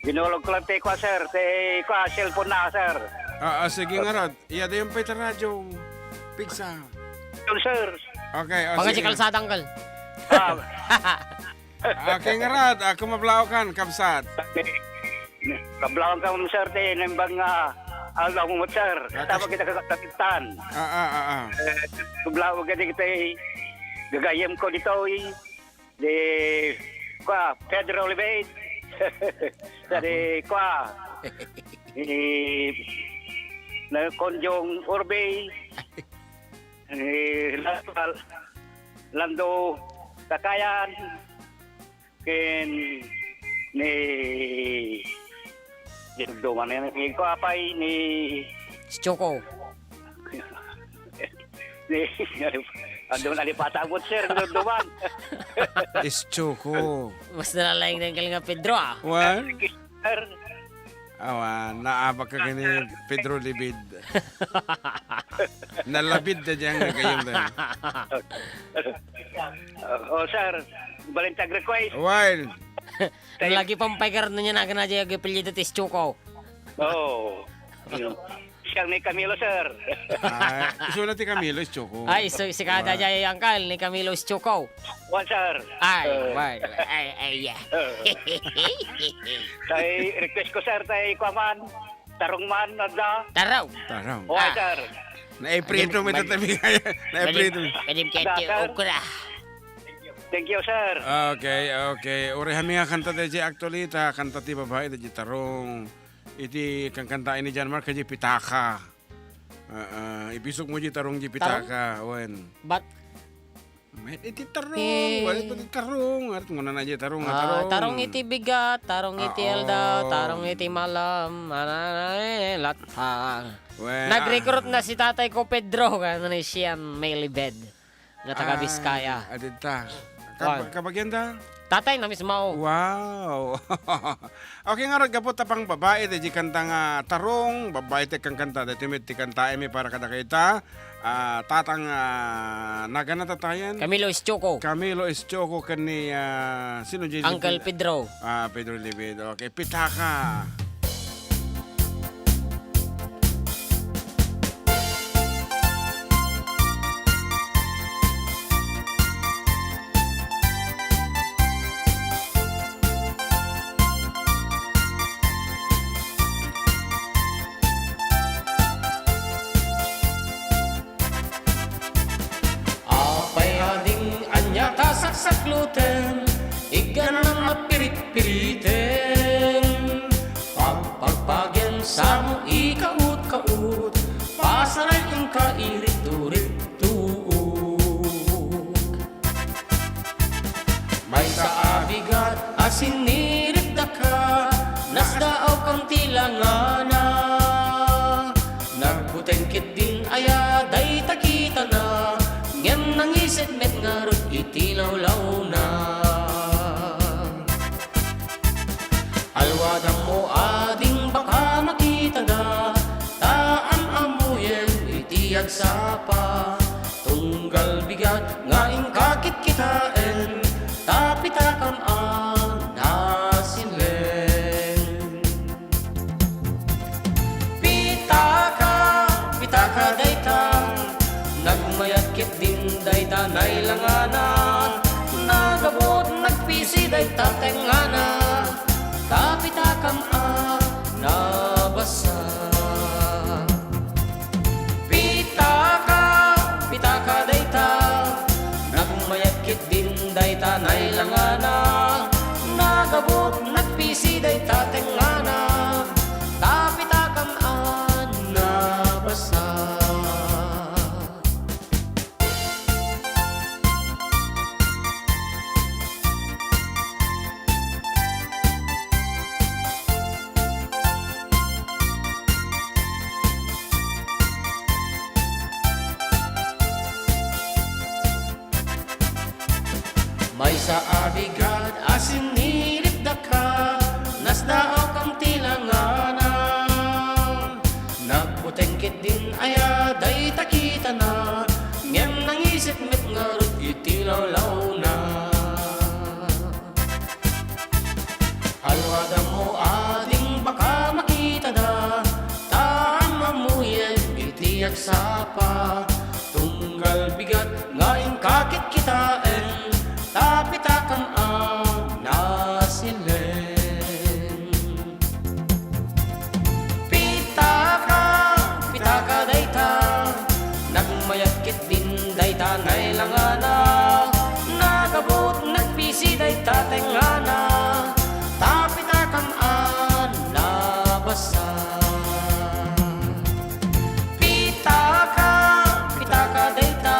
ginulog ko lang ti kwa, sir. Ti kwa, cellphone na, sir. Ah, ah, sige nga, Rod. Iya, dayon pa ita radyo. Pigsa. Yun, sir. Okay, oh, Pangadya sige. Kalsada, Uncle. Ah. Okay nga, Rod. Ako mablaokan, kabsat. Kablaokan, sir, ti naimbag nga aldaw mo, sir. Ah, Tapos kas- kita kakatapitan. Ah, ah, ah, ah. Eh, kablaokan di kita, eh. Gagayem ko dito, eh. Di, kwa, Pedro Olivaid. Sa di, kwa. Ni, na Konjong Urbay. Ni, Lando Takayan. Ken ni, ni Duman, ni, ni, kwa pay, ni Choco. Ni, adu na ni patabot, sir, ni Duman. Is Choco. Mas nalalaing dengkel nga Pedro, ah. What? Sir. Awan, naabak ka kini Pedro Libid. Nalabid na dyan nga gayam na. Oh, sir. Balintag request. While. Lagi pang paigar na niya na gana dyan yung apelyido ti Choco. Oo. Siya ni Camilo, sir. Ah, isu na ti Camilo, is Choco. Ay, so, si kada Wa- dyan, Uncle, ni Camilo is Choco. Wa, sir. Ay, Eh. wa-, ay, ay, yeah. Eh. Tay request ko, sir, tay kuaman. Tarong man, adda. Tarong. Tarong. Wa, Ah. sir. Naiprito Pwede, mo ito pwede, tabi kaya. Naiprito. Pwede, pwede kaya Da, ti sir. Okra. Thank you, sir. Okay, okay. Uray, kami nga kanta dayjay, actually, ta kanta ti babai dayjay Tarong. Iti kankanta ni John Mark, kaydi Pitaka. Ah, ah, ibisog mo di Tarong di Tarong? Pitaka. Wen. Bat- Met iti Tarong. Eh. Wala pa ti Tarong. Arat mo na na di Tarong, ah, Ah, Tarong. Tarong iti bigat, Tarong iti Ah, aldaw, oo. Tarong iti malam. Ana, ana, eh, latang. Wen, ah. Nag-recruit na si tatay ko, Pedro, kaya na siya, Melibed. Nga taga Ay, Biskaya. Adita. Kab-, Wan. Kabagian da? Tatay na mismo. Wow. Okay nga, rod, gapu ta pang babai, dayjay kanta nga Tarong, babai ti kankanta, daytoy met ti kantaenmi para kadakita. Ah, tatang, ah, nagana tatayen? Camilo Estoco. Camilo Estoco ken ni, ah, sino, J J Uncle Ped-, Pedro. Ah, Pedro Libid. Okay, Pitaka. Apay a ding ania ta saksakloten, igana mapiritpiriten. Pagpagpagen samo ikaut-kaut, pasaray inka iritto-rittook. Maysa a bigat a siniribdaka, nasdaawkan ti langana. Kitana, ngem nangisit met ngarud iti lawlawna. Alwadammo ading baka makitada, ta am-ammoyen iti agsapa. Tunggal bigat nga inka kitkitaen, ta pitakam a nasilen. Pitaka, pitaka dayta, nagmayat ketdin dayta nailangana, nagabut, nagpisi dayta tengngana, ta pitakam a nabasa. Pitaka, pitaka dayta, nagmayat ketdin dayta nailangana, nagabut, nagpisi dayta tengngana, ta pitakam a nabasa. Maysa a bigat a sinilip daka, nasdaawkam ti langana. Nagbuteng ketdin aya dayta kitana, ngem nangisit met ngarud iti lawlawna. Alwadammo ading baka makitada, ta am-ammoyen iti agsapa. Tunggal bigat nga inka kitkitaen, ta pitakam a nasilen. Pitaka, pitaka dayta, nagmayat ketdin dayta nailangana, nagabut, nagpisi dayta tengngana, ta pitakam a nabasa. Pitaka, pitaka dayta,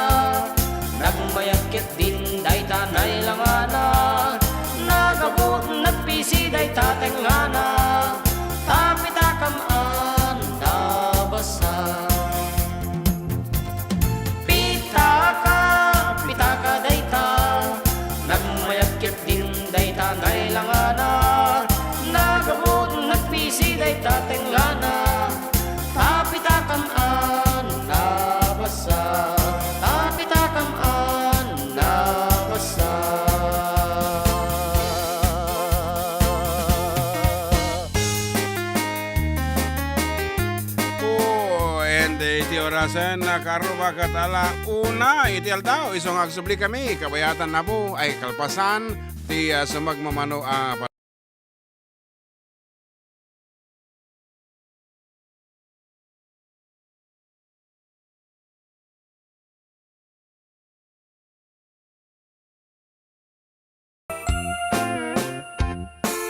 nagmayat ketdin dayta nailangana, nagabut, nagpisi dayta tengngana, ta pitakam a nabasa. Pitaka, pitaka dayta, nagmayat ketdin dayta nailangana, nagabut, nagpisi dayta tengngana, ta pitakam a nabasa, ta pitakam a nabasa. Oh, and iti orasen, nakaruba ket ala una iti aldaw, isu nga agsubli kami, kabayatan, Apo, ay kalpasan ti, ah, sumagmamano a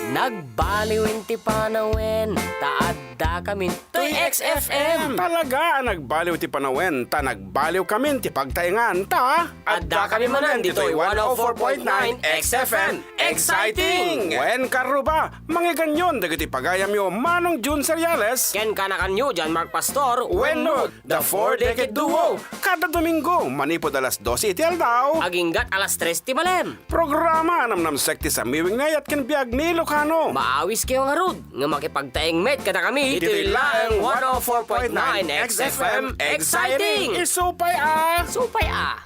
Nagbaliwen ti panawen, ta adda kamin toy X F M. Talaga a nagbaliw ti panawen, ta nagbaliw kamin ti pagtaengan, ta adda kami manen ditoy one oh four point nine X F M. Exciting! Wen karuba, mangiganyon dagiti pagayamyo Manong Jun Seriales ken kanakanyo John Mark Pastor wenno The Four Decade Duo. Kada Domingo, manipud alas dose iti aldaw, aginggat alas tres ti malem. Programa a namnamsek ti sammiwing nga ayat ken biag ni Ilocano. Maawis kayo ngarud nga makipagtaeng met kadakami. Ditoy laeng one oh four point nine X F M, exciting! Isu pay a! Isu pay a!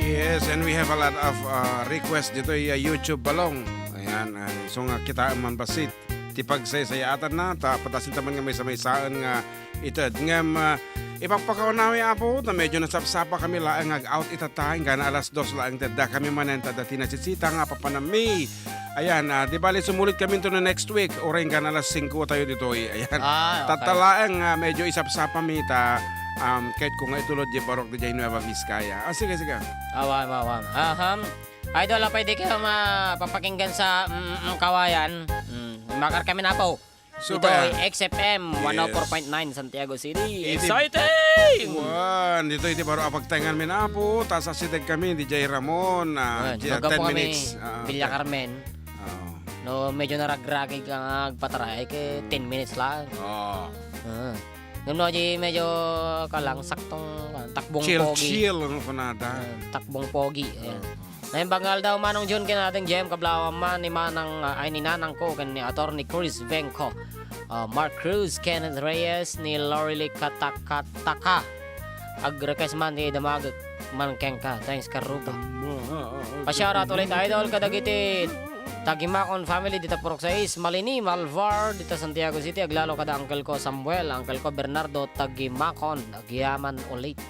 Yes, and we have a lot of, uh, request ditoy, uh, YouTube balong. Ayan, uh, isu nga kitaem man bassit ti pagsaysayaatan na, ta padasin ta man nga maysa-maysaen nga ited. Ngem, ah, ipakpakaunami, Apo, ta medyo nasapsapa kami laeng nga ag-out itata, inggana alas dos laeng ti adda kami manen, ta adda ti nasitsita nga papanammi. Ayan, ah, di bali sumulid kami to no next week, uray inggana alas singko tayo ditoy. Ayan. Ah, okay. Tatta laeng, ah, medyo isapsapami ta, um, ket ko nga itulod di barok di jay Nueva Vizcaya. Ah, sige, sige. Awan, awan. Aham. Idol, apay di kayo mapapakinggan sa, mm, mm, kawayan? Mm, makar kami na po. So, ditoy ba? X F M, yes, one oh four point nine Santiago City. Iti exciting! Wan, ditoy iti baro a pagtaengan mi na, Apo, ta sa siteg kami, di jay Ramon, ah, wan, di, ah, lugaw po ten kami, minutes. Ah, Villa okay. Carmen. Oo. No, medyo naragragig ang agpataray, kay ten minutes lang. Oo. Ah. Ngem no, di medyo kalangsak tong, ah, takbong pogi. Chill-chill, ano, kunada. Ah, takbong pogi, ayan. Oo. Naimbag nga aldaw, Manong Jun, ken Ading Jem, kablaawan man ni Manang, ah, ay, ni Nanang ko, ken ni Attorney Chris Venco, ah, Mark Cruz, Kenneth Reyes, ni Lorely Katakataka. Ag-request man ti damagek man kenka. Thanks, Karuga. Damag-, ah, ah, ah, Pa-shoutout ulit, idol, kadagiti Tagimakon family dita Purok sais, Malini, Malvar, dita Santiago City, aglalo kada uncle ko Samuel, uncle ko Bernardo Tagimakon, agyaman ulit.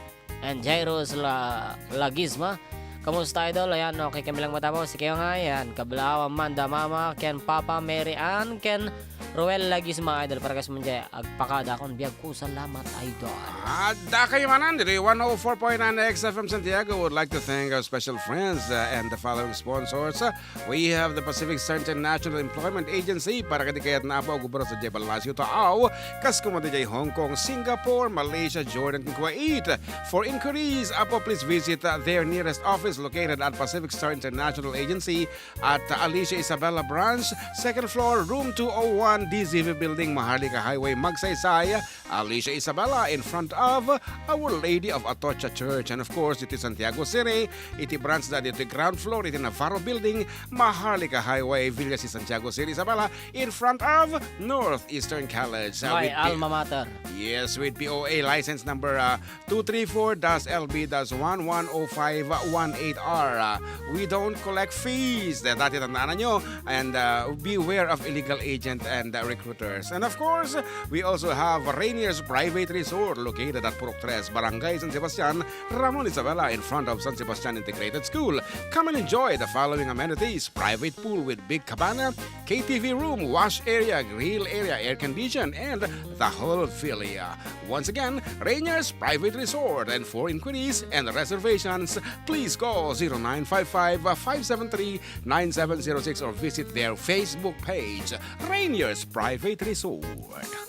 And Jairus La-, Lagisma. Kamusta, idol? Ayan, okay kami lang matapos. Ikaw nga, ayan, kablaawan man da mama, ken papa, Mary Ann, ken Roel Lagisma, idol. Para kas man jay, agpakada akon biag ko. Salamat, idol. Adda kayo manan, diri one oh four point nine X F M Santiago would like to thank our special friends, uh, and the following sponsors. Uh, we have the Pacific Star International Employment Agency para kadi kayat na apo agubra sa Jebel Lasio Taaw, kas kumadi jay Hong Kong, Singapore, Malaysia, Jordan, and Kuwait. For inquiries, apo, please visit, uh, their nearest office located at Pacific Star International Agency at, uh, Alicia Isabela Branch, second floor, room two oh one, D Z V Building, Maharlika Highway, Magsaysay, Alicia Isabela, in front of Our Lady of Atocha Church. And of course, dito Santiago City, iti branch da dito ground floor, iti Navarro Building, Maharlika Highway, Villa si Santiago City, Isabela, in front of Northeastern College. Uh, My with the alma mater. Yes, with P O A license number, uh, two three four dash L B dash one one oh five one eight R. Uh, we don't collect fees. Dati tandaan nyo. And, uh, beware of illegal agent and, uh, recruiters. And of course, we also have Rainier's Private Resort located at Purok Tres, Barangay San Sebastian, Ramon Isabela, in front of San Sebastian Integrated School. Come and enjoy the following amenities: private pool with big cabana, K T V room, wash area, grill area, air condition, and the whole filia. Once again, Rainier's Private Resort. And for inquiries and reservations, please call zero nine five five, five seven three, nine seven zero six or visit their Facebook page, Rainier's Private Resort.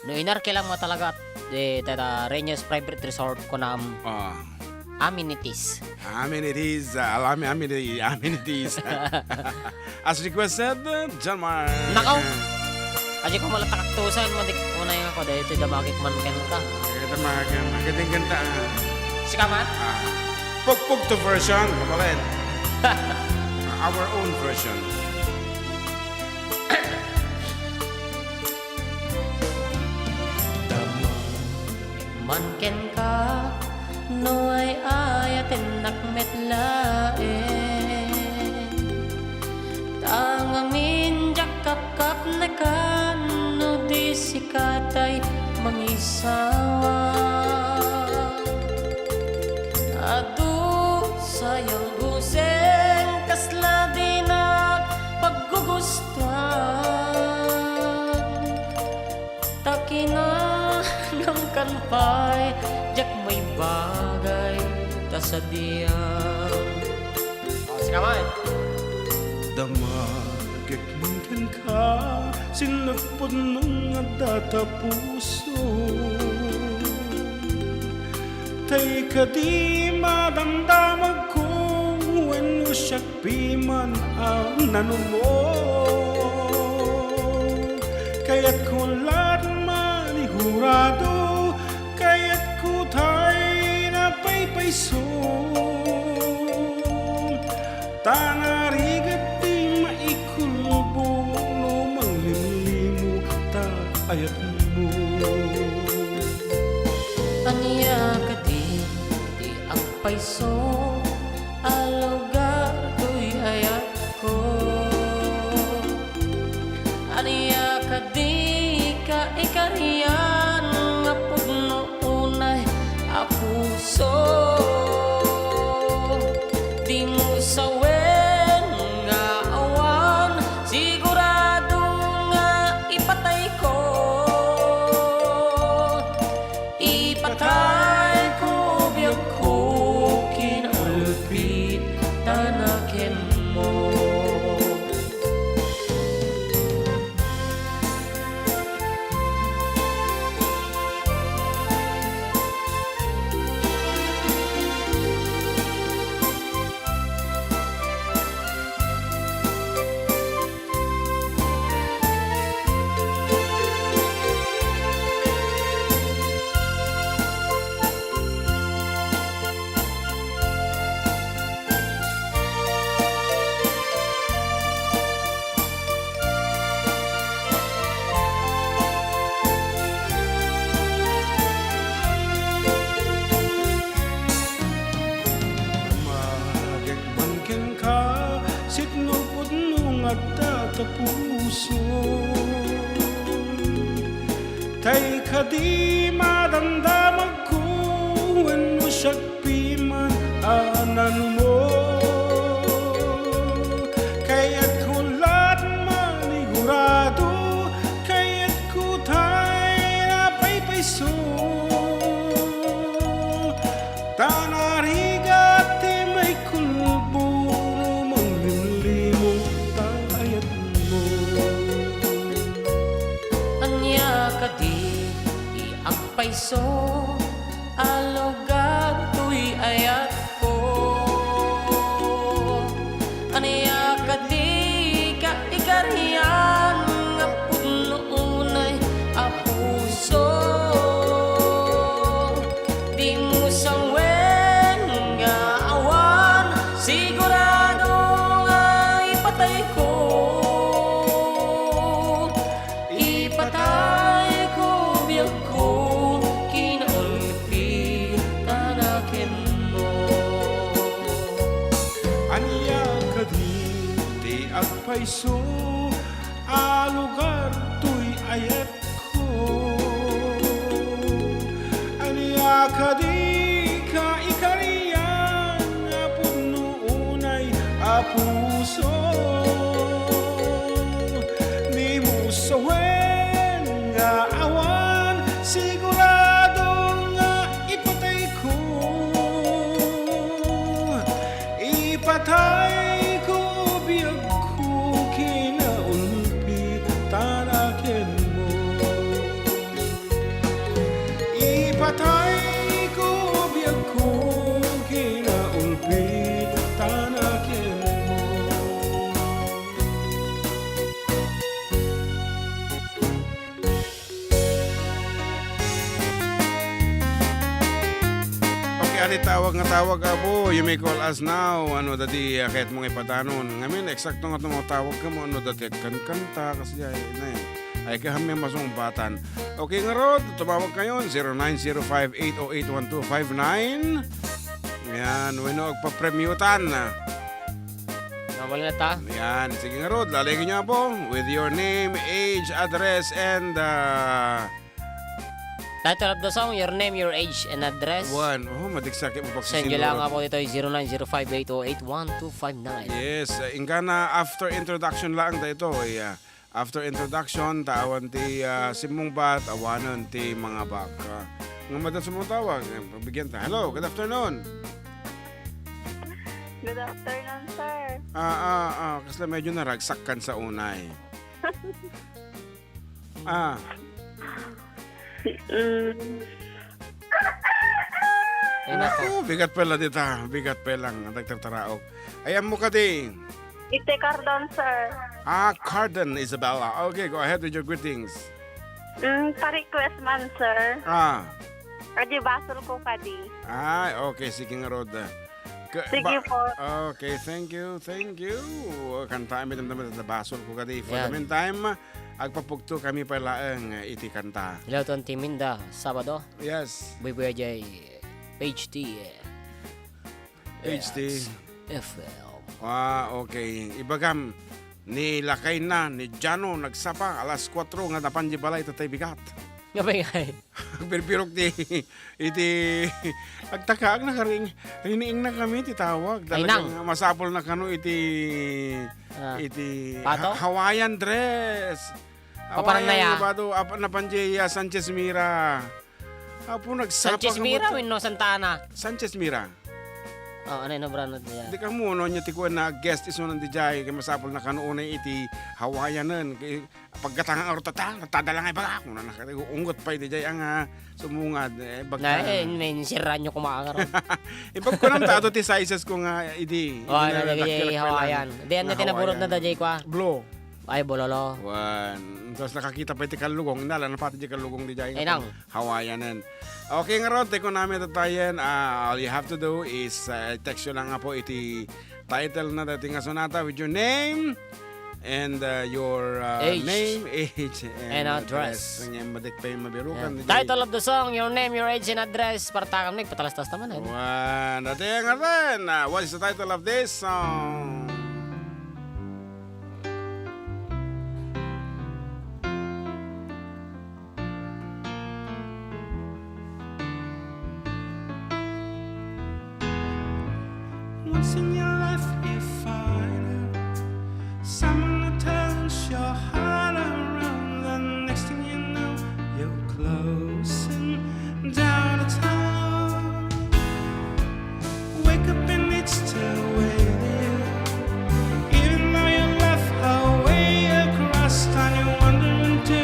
No inarkilang mo talaga, eh, tada Rainier's Private Resort, kunam, Ah. amenities. Amenities, ah, alami-, ameni-, amenities. As requested, John Mark. Nakaw! Adi ko malataktusan, madik unay nga ko, dahil ito'y damagik man ken ka. Kaya damagik, magaling kanta, ah. Sika man? Ah, Pugpug to version, mabalin. Our own version. Damagik man kenka, no ay-ayatennak met laeng. Ta ngamin diak kapkapnekan no di sika tay mangisawa. Adu sayang guseng kasla dinak paggugustuan. Ta kinanamkan pay, diak maibagay ta sadiam. Oh, sika man. Damagek man kenka, sinagpudno nga data puso. Tay kadi madamdamagko wenno siak piman a nanumo. Kayatko lat manigurado, kayatko tay napaypayso. Ta narigat ti maikulbo no manglimlimo ta ayatmo. Ania kadi ti agpayso a lugar toy ayatko? Ania kadi kaikarian nga pudno unay a puso? Dimo sawen nga awan sigurado nga ipatayko. Ipatayko biagko, kinalpit ta nakenmo. Tay kadi madamdamagko wenno siak piman a nanmo. Kayatko la't manigurado, kayatko tay napaypayso. Ta narigat ti maikulbo no manglimlimos ta ayatmo. Ania kadi ti agpayso a lugar toy ayatko? Ania kadi ka ikarian nga pudno unay a puso? Dimo sawen nga awan sigurado nga ipatayko. Ipatayko biagko, kinaulpitan a kenmo. Ania kadi ti agpayso a lugar toy ayatko? Ania kadi ka ikarian nga pudno unay a puso? Dimo sawen nga awan sigurado nga ipatayko. Ipatayko biagko, kinaulpitan a kenmo. Ipatayko biagko, kinaulpitan a kenmo. Okay, adi tawag nga tawag, Apo. You may call us now. Ano dadi, ah, kayatmo nga ipadanon? Ngamin, eksakto nga tumatawag ka mo. Ano dati kankanta? Kasi ay, na eh. Ay, kami masungbatan. Okay, ngarud, tumawag kayo, zero nine zero five eight oh eight one two five nine. Yan, wenno agpapremyutan. Normal na ta? Yan, sige ngarud, lalaingin nyo, Apo, with your name, age, address, and, ah, Title of the song, your name, your age, and address. One. Oh, madigsa kay mo Send nyo lang pagsisinurot. Ako dito, zero nine zero five eight oh eight one two five nine. Yes, uh, ingkana after introduction lang dito, eh, ah, after introduction, ta awan ti, ah, simmungbat, awanen ti mangabak. Ah, nga madam sa mga tawag, eh, pagbigyan ta. Hello, good afternoon. Good afternoon, sir. Ah, ah, ah, kasla medyo naragsak kan sa unay. Ah. Mm. Ay, nako. Naku, bigat pala dita. Bigat pala ang nagtataraok. Ayan mo kadi. Iti Cardon, sir. Ah, Cardon, Isabella. Okay, go ahead with your greetings. Mm, pa-request man, sir. Ah. Adi basol ko kadi. Ah, okay. Sige nga, Rod. Ka-, Sige ba-, po. Okay, thank you, thank you. Kanta mi damdama ta basol ko kadi. For the Yan. Meantime, agpapugto kami pa laeng iti kanta. Hello, Ton Timinda, Sabado. Yes. Buybuya jay H T. H T. Yes. F M. Ah, okay. Ibagam, ni lakayna, ni Jano, nagsapa, alas kuatro nga napan di balay, tatay bigat. Nga ba ngay? Birbirok ti, iti, agtaka, agnakaring, riniing na kami ti tawag. Ay, Talagang nang. Masapol na kano iti, Ah. Iti Pato? Ha-, Hawaiian dress. Paparan na Hawaiian ya. Pato, apa, napan di, ah, Sanchez Mira. Apo, nagsapa Sanchez ka Mira mo wenno Santa Ana? Sanchez Mira. Oh, ano yung brand na diyan? Di ka mo, no, niya ti kuwan na guest iso nang di jay, kay masapol na kano unay iti Hawaiianen. Kay, Paggatang ang arutata, natada lang ay baga, kung na nakati, unggot pa iti jay ang, ah, sumungad, eh, bagta. Na, eh, may siran nyo kumakarong. Ibag ko nang tato ti sizes ko nga, idi. Oh, Idi na ano, nagkilak di pa Hawaiian. lang. Di, ano, Nga tinaburot na Hawaiian. Da, jay, kwa? Blue. Ay, bololo. Wan. Tapos nakakita pa iti kalugong, inala na pati di kalugong di jay. Ay, nang. Hawaiianen. Okay, nga ron, take on namin tatayen. Ah, all you have to do is, ah, text nyo lang nga po iti title na dating nga sonata with your name and, uh, your, uh, Age. Name, age, and And address. Address. Ngayon, madik pa yung mabirukan. Yan. Di Title of the song, your name, your age, and address. Para takam na, ipatalastas naman, eh. Wan, dati nga rin. Uh, what is the title of this song? Once in your life you find someone who turns your heart around. The next thing you know, you're closing down the town. Wake up and it's still waiting. Even though you left her way across town, you're wondering to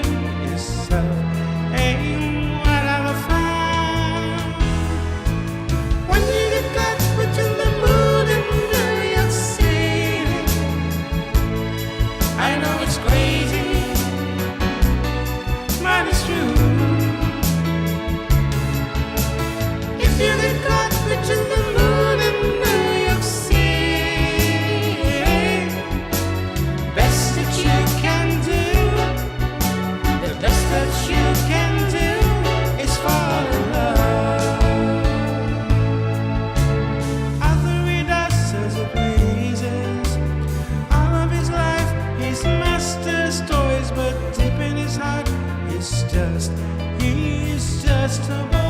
yourself, "Hey, what have I found?" When you get caught between the moon and New York City, I know it's crazy, but it's true. If you get caught between the moon and New York City, best that you can do, the best that you can do is fall in love. Arthur Reed does as he pleases. All of his life, he's master's toys, but deep in his heart, he's just, he's just a boy.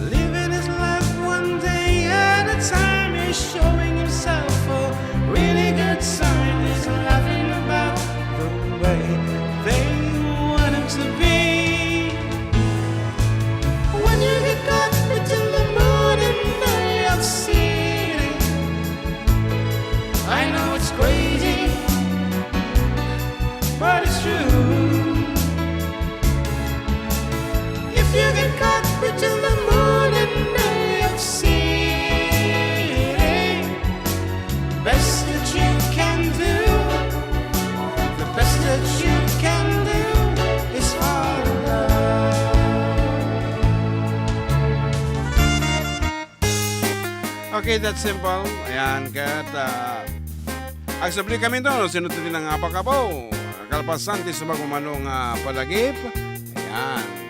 Living his life one day at a time, he's showing himself a really good sign. He's laughing about the way they want him to be. When you get caught between the moon and New York City, I know it's crazy, but it's true. If you get caught between the moon and New York City, best that you can do, the best that you can do is fall in love. Okay, that's simple. Ayan, ket, ah, agsubli kami to, no? Sino ti nangabak, apo? Kalpasan ti sumagmamano nga palagip. Ayan.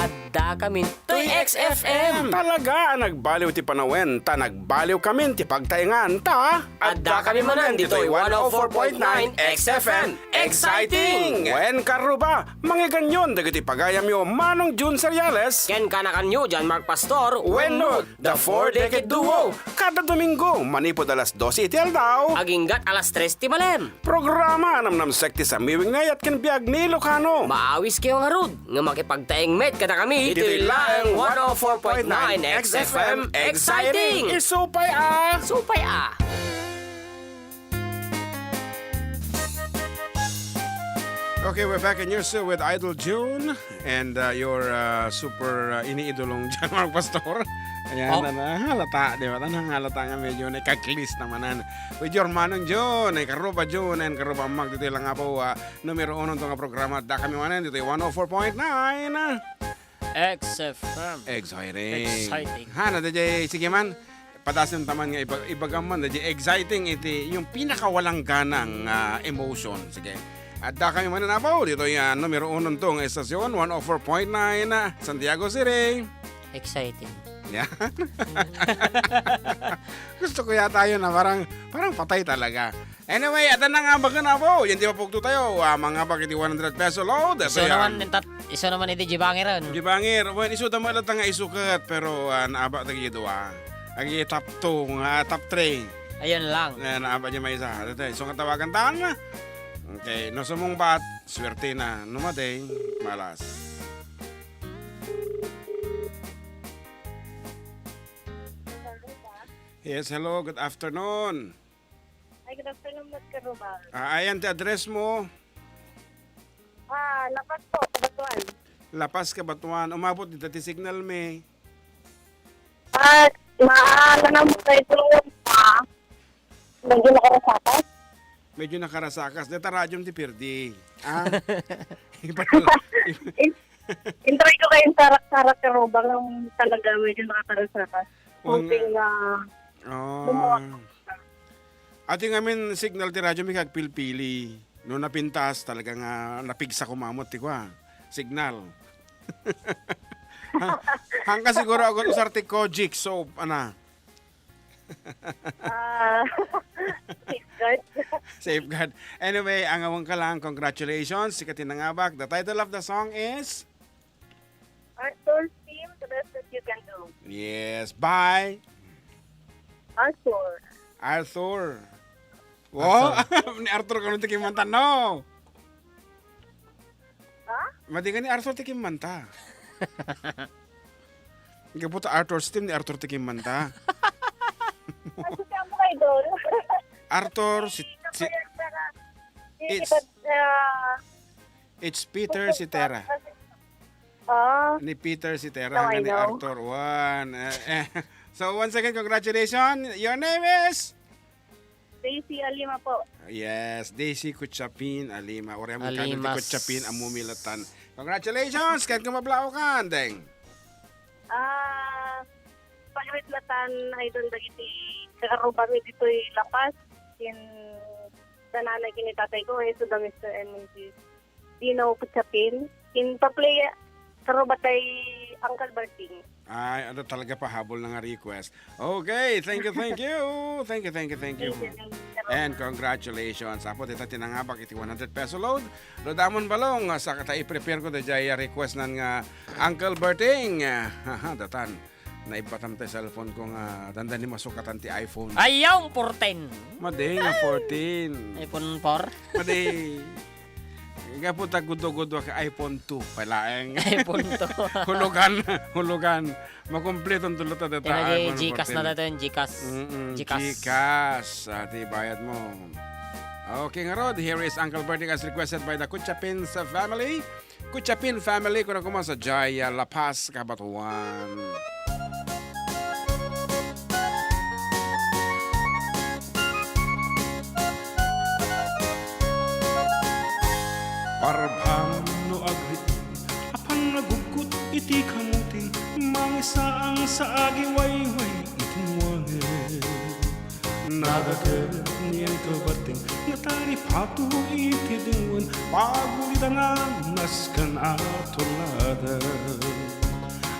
Adda kami toy X F M. Talaga a nagbaliw ti panawen, ta nagbaliw kami ti pagtaengan, ta adda kami manen ditoy one oh four point nine X F M. Exciting! Wen karuba, mangegennyon dagiti pagayamyo Manong Jun Seriales ken kanakanyo John Mark Pastor wenno The Four Decade Duo. Kada Domingo, manipud alas dose iti aldaw, aginggat alas tres ti malem. Programa a namnamsek ti sammiwing nga ayat ken biag ni Ilocano. Maawis kayo ngarud nga makipagtaeng met kadakami. Ditoy laeng one oh four point nine X F M. Exciting! Isupay a! Supay a! Okay, we're back in your show with Idol June and, uh, your, uh, super, uh, iniidolong John Mark Pastor. Ayan, oh. Ano, halata, di ba? Ano, halata nga medyo nakaklis naman, ano. With your Manong June, ay karuba June, and karuba Mag, dito lang nga po, ah, numero uno itong programa. Da kami manen, dito yung one oh four point nine. X F M. Exciting. Exciting. Ha, na, D J, sige man. Padasen taman nga iba-, ibagam man, D J, exciting iti yung pinakawalang ganang, ah, emotion. Sige. At da kami manen, apo, dito yung, ah, numero uno itong estasyon, one oh four point nine, ah, Santiago City. Exciting. Yan. Gusto ko yata yun, ah. Parang, parang patay talaga. Anyway, adda nangabaken, apo. Yan, di mapugto tayo. Ah, mangabak iti one hundred peso load. Isu naman, tat-, isu naman iti Jibangir, ano? Jibangir. Well, isu da malata nga isukat, pero, ah, naabak tayo dua. Agi top two, nga top three. Ayun lang. Ayan, naabak niya may isa. Ito, isu nga tawagan tan. Okay, no sumungbat, swerte na. No madi, malas. Yes, hello, good afternoon. Ay, good afternoon, Mister Roman. Ah, ayan ti address mo. Ah, Lapas po, Cabatuan. Lapas, Cabatuan. Umabot dita ti signal mi. Ah, Maala na mo kay tulungan pa. Medyo nakarasakas. Medyo nakarasakas. Deta radiom ti pirdi. Ah? In-, intry ko kay sarak-sarak ka rubang ang talaga medyo nakakarasakas. Wan nga. Hoping na Oh. Lumuwag. Ati ngamin signal ti radyo mi kagpilpili. No napintas, talaga nga napigsa ko mamot ti kua. Signal. Ha-, hangka siguro ako usar ti Kojic soap, ana. Ah, safeguard. Safeguard. Anyway, angawan ka lang. Congratulations. Sika ti nangabak. The title of the song is? Arthur's Theme, The Best That You Can Do. Yes. By? Arthur. Arthur. Wow! Arthur. Ni Arthur kano ti kimmanta, no? Ha? Madi nga ni Arthur ti kimmanta. Gapu ta Arthur's Theme ni Arthur ti kimmanta. Ano siya mo, idol? Arthur, si, si, Kapayag na nga. It's, Hindi ba, ah, it's Peter Cetera. Ah. Ni Peter Cetera, Now I hanggang ni know. Arthur. One. Eh, eh. So, once again, congratulations. Your name is? Daisy Alima po. Yes, Daisy Kuchapin Alima. Uray mo kano ti Alimas. Kuchapin a mumilatan. Congratulations! Ken kumablao ka, Deng. Ah, pagritlatan, idol, dagiti kakarubami ditoy La Paz, ken nanay ken ni tatay ko, isu da Mister and Missus Dino Kuchapin. Ken pa-play, karuba tay Uncle Berting. Ay, ano talaga pahabol na nga request. Okay, thank you, thank you. Thank you, thank you, thank you. Thank you, thank you. And congratulations. Apo, dita tinangabak iti one hundred peso load. Load amon balong, sa kata i-prepare ko da jay request nan nga Uncle Berting. Haha, datan. Naibbatam tay cellphone ko nga dandani masukatan ti iPhone. Ayaw, fourteen. Madi nga fourteen. iPhone four? Madi. Gapu ta gudo-gudo ka iPhone two pa laeng. iPhone two. Hulugan, hulugan. Makumpleto ang tulot na data. Kaya iPhone Gcash na fourteen. Data yung Gcash. Mm-mm, Gcash. Gcash. Ah, ti bayad mo. Okay, nga rod, here is Uncle Berting as requested by the Kuchapins family. Kuchapin family, kuna kuma sa Jaya, La Paz, Cabatuan. Parbam no agri-, apan nagugkot iti kamuting, mangisaang sa agiwayway iti muangel. Nagakel ni Uncle Berting nga taripato iti dengwen, pagulidana nasken a turnada.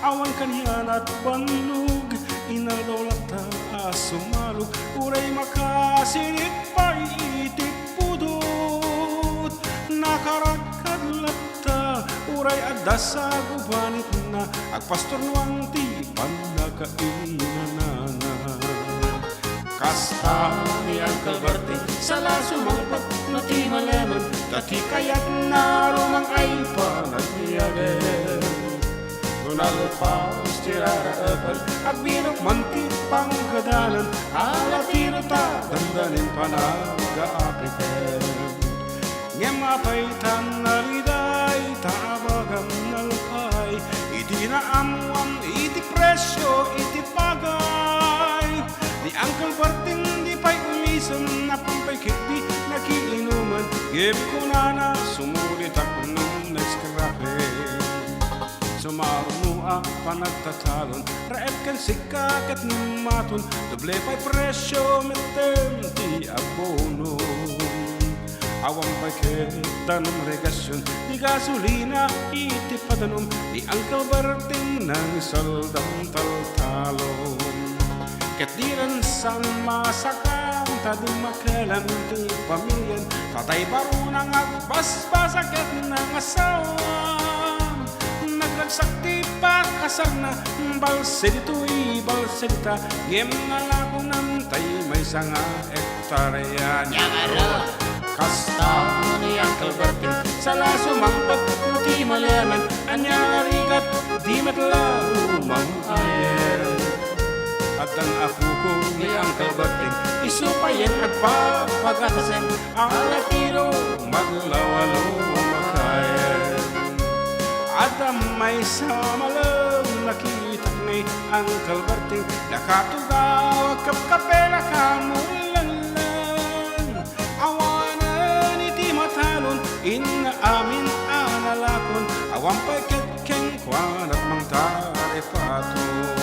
Awan kanian a bannog, inaldaw latta a sumalog, uray makasirit pay iti pudot. Nakarakkad latta, uray adda sa gubanitna, agpasturnuan ti pannakainanana. Kasta ni Uncle Berting, sala sumangpet no ti malemen, ta ti kayatna rumang ay panagbiagen. No nalpas ti raraepen, agbirok man ti pangkadalan, ala ti rota, dandanin panagaapiken. Ngem apay ta nariday ta abagam nalpay iti naammoan iti presio iti pagay. Ni Uncle Berting di pay umisem, napan pay ketdi nakiinuman, ngem kunana, sumulitak no next crapping. Sumaruno a panagtatalon, raep ken sika ket nimmaton, doble pay presio metten ti abono. Awan pay ket danum regasion, di gasolina iti padanum, ni Uncle Berting nangisaldam taltalon. Ket diren saan masakan ta dimmakelan ti pamilian, tatay baruna nga agbasbasa ket nangasawam. Nagragsak ti pakasarna, balse ditoy, balse dita, ngem nalakonan tay maysa nga hektarya. Kasta ni Uncle Berting, sala sumangpet no ti malemen, ania nga rigat, di met la rumang ayen. Addan a kuko ni Uncle Berting, isu payen agpapagatasen, ala ti rumang lawalo makayen. Adda maysa malem nakitak ni Uncle Berting, nakatugaw, kapkapela, kamulanglang. Awanen iti matalon, inna amin a nalakon, awan pay ket kenkuana mangtaripaton.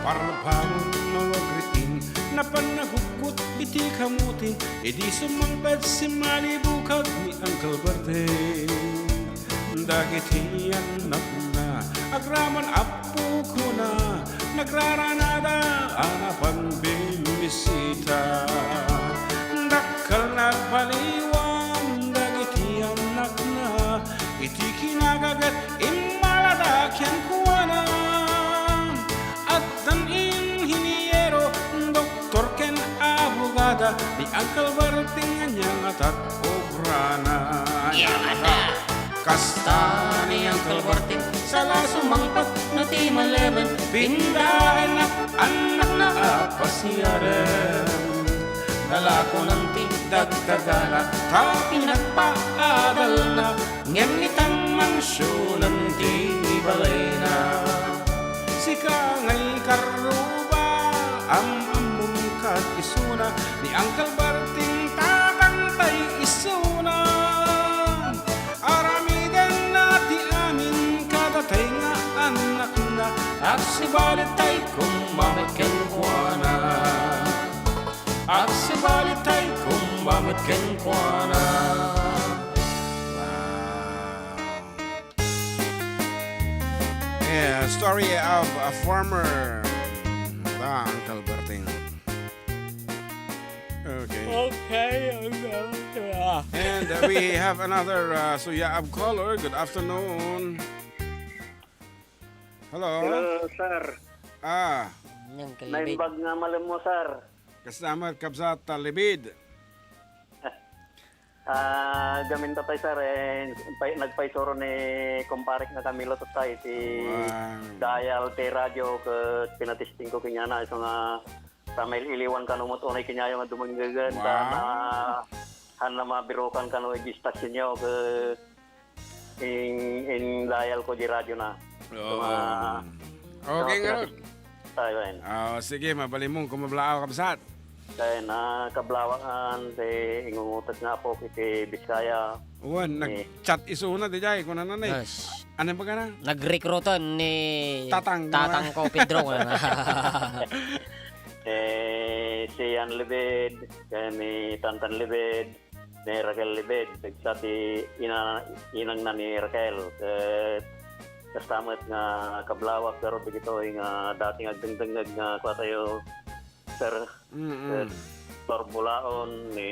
Parparon nga wagriin, napan naguggut iti kamuti, idi sumangpet simmalibukag ni Uncle Berting. Dagiti annakna, agraman appo kuna, nagraranada a napan bimmisita. Dakkel nagbaliwan dagiti annakna, iti kinagaget immalada kenkuana. Addan inhiniero, doktor ken abogada, ni Uncle Berting ania nga tat obrana. Kasta ni Uncle Berting, sala sumangpet no ti malemen, pindaenna annakna a pasiaren. Nalakonan ti dagdagana, ta pinagpaadalna, ngem itan mansionen ti balayna. Sika ngay karruba, am-ammom kad isuna, ni Uncle Berting tatangtay isuna. Aramidenna ti amin kadatay nga annakna, agsibalitay koma met kenkuana. Agsibalitay koma met kenkuana. Wow. Yeah, story of a farmer. Ah, Uncle Berting. Okay. Okay, ang, ah. And, uh, we have another, uh, suya of caller. Good afternoon. Hello. Hello, sir. Ah. Naimbag nga malem mo, sir. Kasama, kabsat, ah, Libid. Ah, gamin ta pay, sir, eh, pay-, nagpaisuro ni kumparek nga Camilo Tutay, ti dial ti radio ket pinatesting ko kaniana, isu nga ta mail-iliwan kano met unay kaniayo nga dumengngegen, ta na, han na mabirukan kano iti istasionyo, ket in, in-dial ko di radio na. Oo. Isu nga, okay, nga. Tayo, en. Ah, sige, mabalinmon, kumablaaw, kabsat. Kaya na kablawakan ti ingungutak nga apok iti Biskaya. Wen, eh, nag-chat isuna, di jay, kunana ni. Yes. Ano ba ka na? Nag-recruitan ni Tatang, Tatang ko, Pedro, nga. Eh, si Ian Libid, kaya ni Tantan Libid, ni Raquel Libid, dagsa ti ina-, inangna ni Raquel. Ket kasta met nga kablawak, pero dagitoy nga dati nga agdengdengngeg nga kuatayo, sir. Mm-mm. Ket Sor Bulaon, ni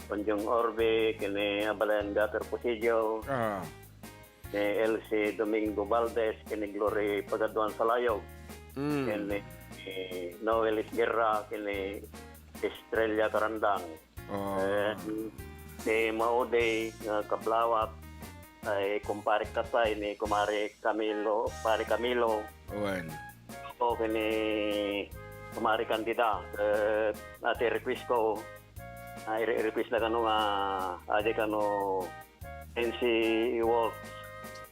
Konjong Orbe, ken ni Abalayan Gaper Presidio. Ah. Ni Elsie Domingo Valdez, ken ni Glory Pagaduan Salayog, mm, ken ni, ni Noel Isguerra, ken ni Estrella Carandang. Oh. Eh, ni Maude nga kablawak, ay kumparek ta pay ni Kumare Camilo, Pare Camilo. Wen. O, ken ni Kumare Candida, eh, ati request ko, ah, i-re-, request na kano nga, adi kano, N C Waltz,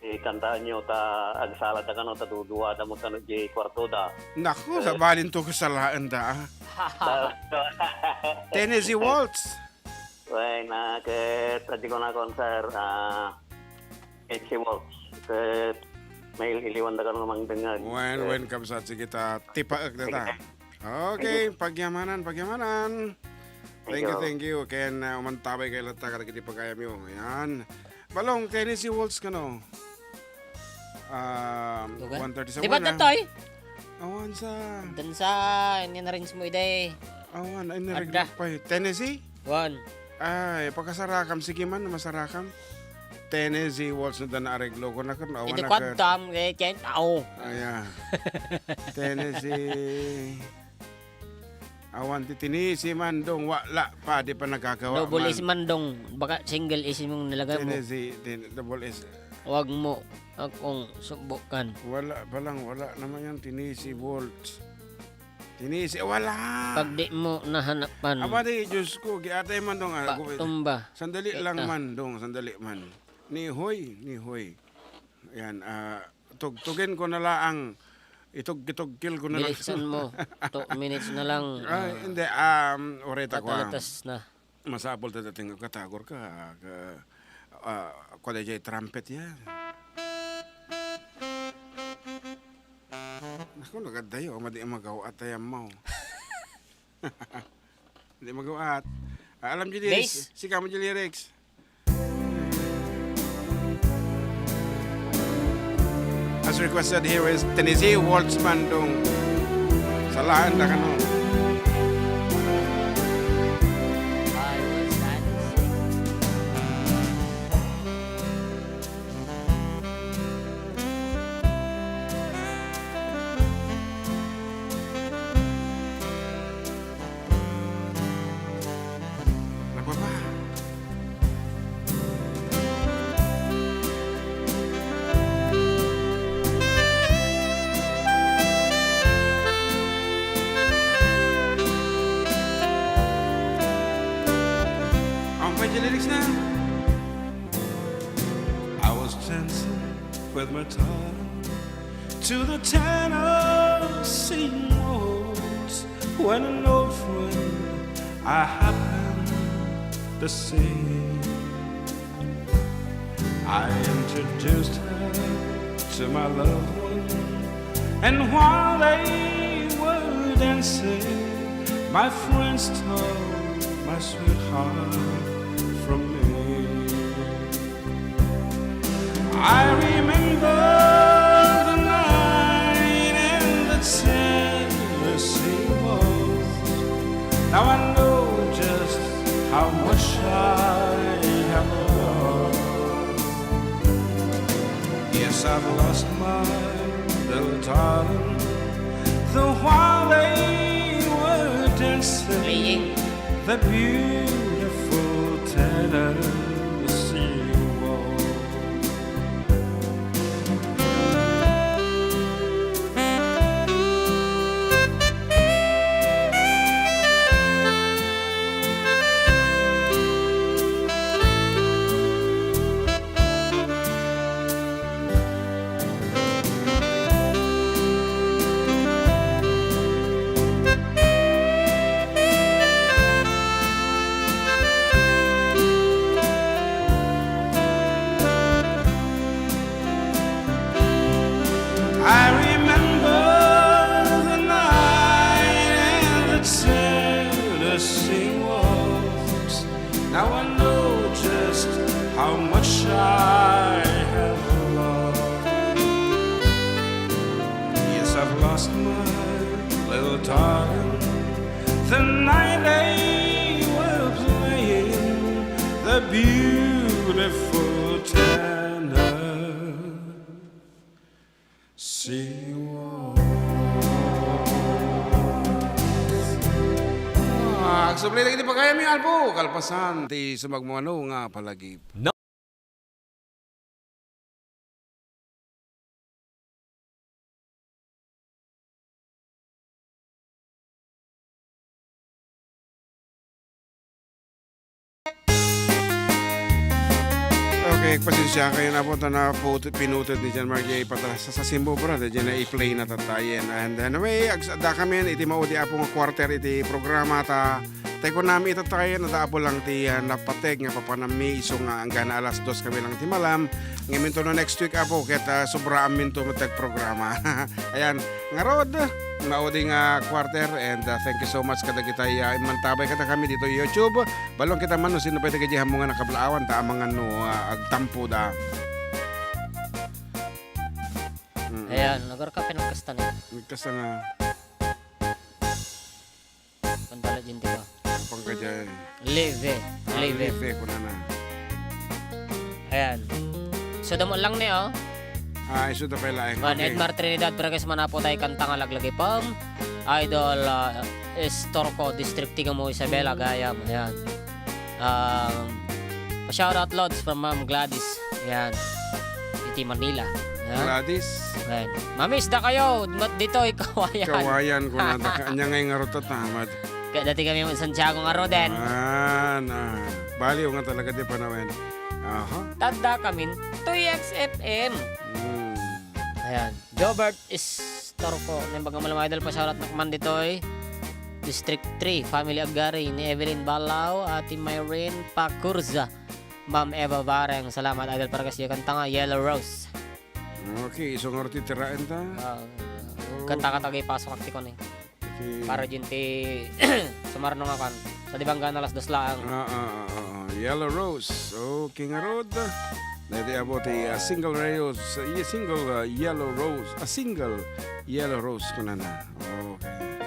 ikantaanyo ta agsala da kano ta duduada mo kano di kwarto da. Naku, eh, sabalin to kasalaen da, ah. Tennessee Waltz. Wen, ah, ket adi ko na konser, ah, N C Waltz. Ket mail-iliwan da kano mangdengngeg. Wen, eh, wen, kabsat, sige ta, tipaek da ta. Sige. Okay, pagyamanan, pagyamanan. Thank you, thank you. Ken, uh, umantabay kayo latta kadagiti pagayamyo. Ayan. Balong, Tennessee Waltz kano. Um, one thirty-seven, di ba, ah? Toy? Awan sa. Dan sa, ini na-arrange mo, ide. Awan, ay, na-arrange mo pa, eh. Tennessee? Wan. Ay, pakasarakam. Sige man, masarakam. Tennessee Waltz na dan areglo ko na kun awan. Iti na kuantam, eh, ken, tao. Aya. Tennessee. Awan ti tinisi man dong, wala pa, di pa nagagawa. Double man. Is man dong, baka single is mong nilagay mo. Tinisi, tin-, double is. Huwag mo akong subukan. Wala pa lang, wala naman yung tinisi, Waltz. Inisi, wala. Pag di mo nahanapan. Aba, di, Diyos ko, giatay man dong, ah, gu-, Patumba. Sandali lang Ita. man dong, sandali man. Ni Hoy, ni Hoy. Yan, ah, tugtugen ko na laang. Itug-, itugkil ko na lang. Bilisan mo. Two minutes na lang, Ay, ah, hindi, um, oreta ko, ah. Patalatas na. Masapul ta dating katagor ka, ka, ah, kua daydiay trumpet ya. Naku, nagadayo, madi magaw-at ayam mo. Di magaw-at. Ah, alam di lyrics. Bass? Sika mo di lyrics. As requested, here is Tennessee Waltz Bandung. Salaan da kano. I was dancing. Nagpapa. Ang pwede lyrics na. I was dancing with my daughter to the Tennessee Waltz when an old friend I happened to see. I introduced her to my loved one, and while they were dancing, my friend stole my sweetheart from me. I remember the night in the Tennessee Waltz. Now I know just how much I have lost. Yes, I've lost my little darling. The while they were dancing, Playing. the beautiful Tennessee Waltz. I remember the night in the Tennessee Waltz. Now I know just how much I have lost. Yes, I've lost my little darling. The night they were playing the beautiful Tennessee Waltz. Ah, agsubli dagiti pagayam, Albo, kalpasan ti sumagmamano nga palagip. Okay, pasensya kayo na po, ta na po pinutot ni John Mark J. Patras sa Simbo, bro. Diyan na i-play na tatayen. And anyway, agsada kami iti maudi a pong quarter iti programa ta Tay kunam ita tayo, nadaapo lang ti, ah, napateg nga papanammi, isu nga anggana alas dos kami lang ti malam. Ngamin to no next week, apo, ket, ah, sobraanmin to met ti programa. Ayan, ngarud, maudi nga quarter, and, ah, thank you so much kadagitay, ah, immantabay kadakami dito YouTube. Ballon kita man no sino pay dagiti ammo nga nakablaawan, ta amangan no, ah, agtampo da. Mm. Ayan, nagarka pinagkasta na. Nagkasta nga. Pantalat yun, di ba? Pangkajay. Live. Ah, live. Live, kunana. Ayan. So, damo lang ni, oh. Ah, isu da pay laeng. Kuan, okay. Edmar Trinidad, Perez Manapo, tay kanta nga laglagipem. Idol, ah, Estorco, District Tigamo, Isabela, Gayam. Ayan. Um, pa-shoutout, Lods, from Ma'am Gladys. Ayan. Iti Manila. Ha? Gladys. Wen. Mamisdakayo met ditoy Kawayan. Kawayan, kunada. Ania ngay ngarud ta, mat? Ket dati kami met Santiago ngaruden. Ah, na. Baliw nga talaga ti panawen. Aha. Tadda kamin toy X F M. Hmm. Ayan. Jobert Istorco, naimbag nga malem, idol, pasauratnak man ditoy District three, Family Agari, ni Evelyn Balaw, Ate Myrene Pacurza, Ma'am Eva Bareng. Salamat, idol, para kas diay kanta nga Yellow Rose. Okay, isu ngarud ti tiraen ta. Ah, Oh. Kanta ka tagay pasok ak ti kuan eh. Okay. Para diay ti sumarno nga kuan. Sa di bangga na alas dos laeng. Ah, ah, ah, ah, ah. Yellow Rose. Okay, ngarud. Dati abo ti, ah, single rose, ah, single, ah, Yellow Rose. A single Yellow Rose, kunana. Okay.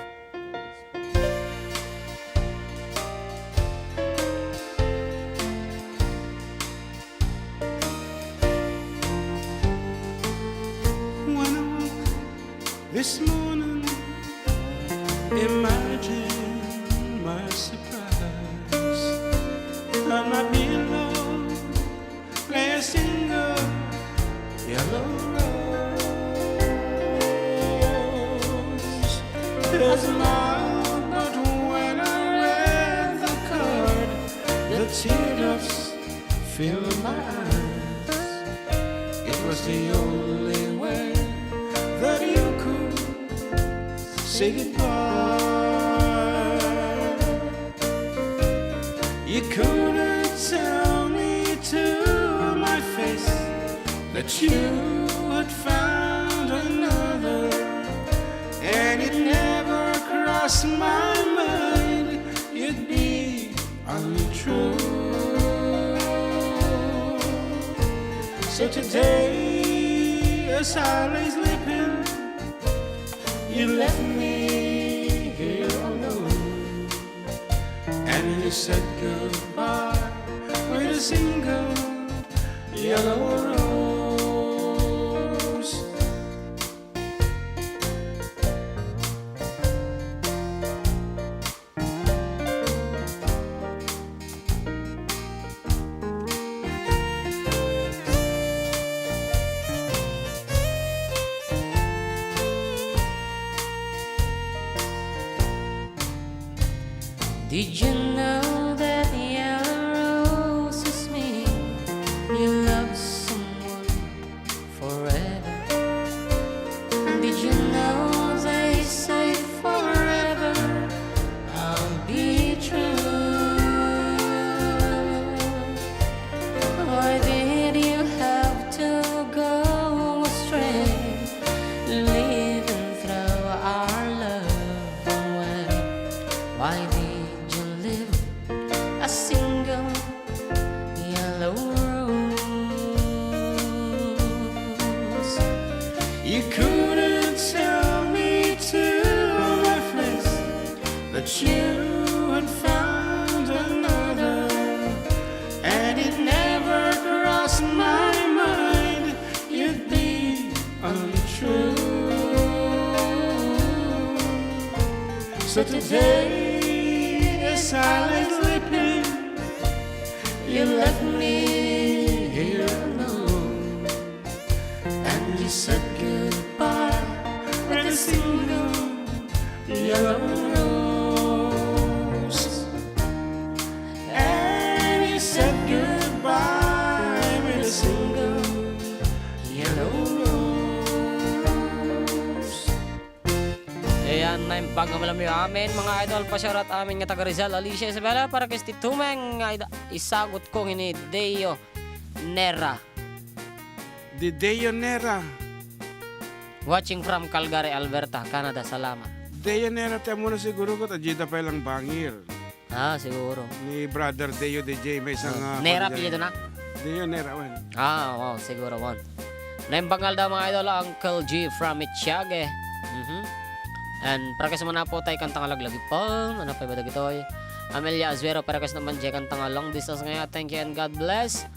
When I woke this morning, imagine my surprise. On my pillow lay a single yellow rose. There's a smile, but when I read the card, the teardrops fill my eyes. It was the only way that you could say goodbye. You couldn't tell me to my face that you had found another, and it never crossed my mind you'd be untrue. So today, as I lay sleeping, you left me here alone, and you said goodbye with a single yellow rose. Did you know that yellow roses mean you love someone forever? Did you know they say forever I'll be true? Why did you have to go astray, leaving through our love away? Why did you leave a single yellow rose? You couldn't tell me to my face that you had found another, and it never crossed my mind you'd be untrue. So today, as I lay sleeping, you left me here alone, and you said goodbye with a single yellow rose. And you said goodbye with a single yellow rose. Ayan, naimbag nga malem amin, mga idol. Pasaurat amin nga taga Rizal, Alicia Isabela, para kay Tumeng nga ida-, isagut ko ngini Deo Nera. Di Deo Nera. Watching from Calgary, Alberta, Canada. Salamat. Deo Nera, ti ammona siguro ket adda pay lang bangir. Ah, siguro. Ni Brother Deo D J, may isang, Ah, ah, Nera kuwan dyan. Apelyido na? Deo Nera, wen. Ah, oo, siguro, wen. Naimbag nga aldaw, mga idol, Uncle G from Itiague. Mhm. And para kas man po tay kanta nga Laglagipan, ano pa ba dagitoy? Amelia Azuero, para kas naman diay kanta nga Long Distance nga, thank you and God bless.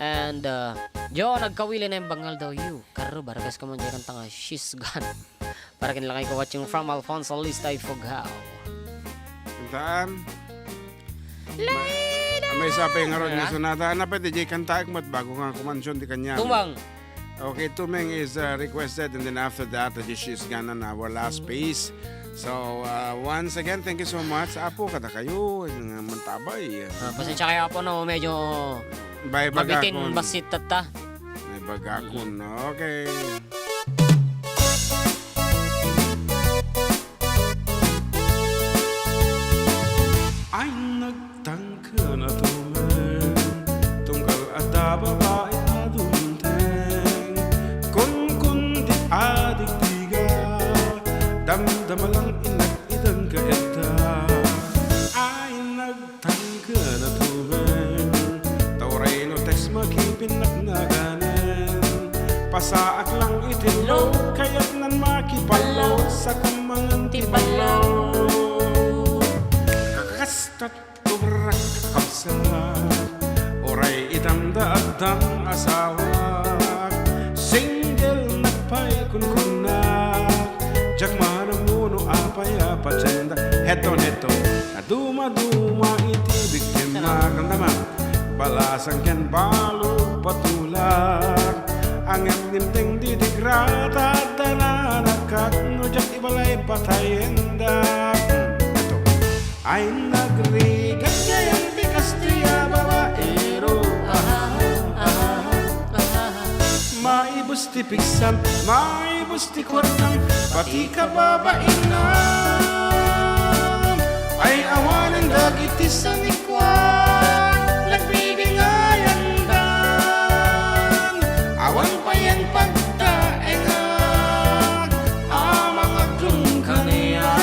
And, uh, Joe Nagkawili, naimbag nga aldaw, you. Karo, para kas ka man diay kanta nga She's Gone. Para ken lakay ko, watching from Alfonso Lista, Ifugao. Kantaan. Laila! May sapay nga ron nga Ano? Sonata. Ano pa, D J, kantaek met bago nga kumansion ti kaniam. Tumang. Okay, Tumeng is, uh, requested, and then after that, uh, this is gonna our last piece. So, uh, once again, thank you so much. Apo, kadakayo, nga mantabay. Ah, pasensya kayo, Apo, no? Medyo Bay, mabitin bagakon. Basit tatta. May bagakon, Mm. Okay. Ay, nagtangken a Tumeng, tunggal adda babai a dumteng. Kunkundi a digdiga, damdama lang innak idan ka etta. Ay, nag- Tangken a Tumeng, ta uray no text makipinnak naganen. Pasaak lang iti lo, kayatnan makipallo, sakam mangan ti ballo. Kakastat, tubrak, kabsat, uray itam da addan asawak. Single nak pay kunkunnak, diak manammuno apay a patiendak. Heto, heto. Dumaduma iti bigtem a gandama, balasang ken balog patulak. Ngem dimteng didigra ta adda nanakak, no diak ibalay patayendak. Ay, nagrigat ngayon ti Kastia babaero. Aha, aha, aha. Maibus ti pigsam, maibus ti kuartam, pati kababainam. Ay, awanen dagiti sanikuan, nagbibingayandan. Awan payen pagtaengak, a mangaglong kaniak.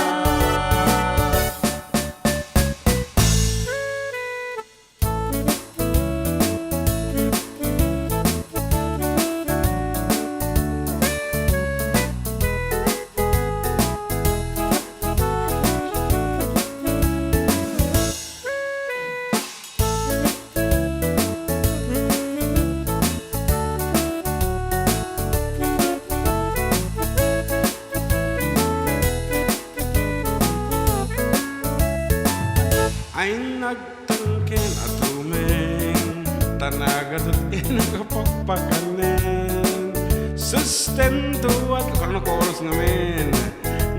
Ay, nagtangken a tumeng, ta nagadut innak a pakpakanen. Sustentuak, ano, chorus ngamin.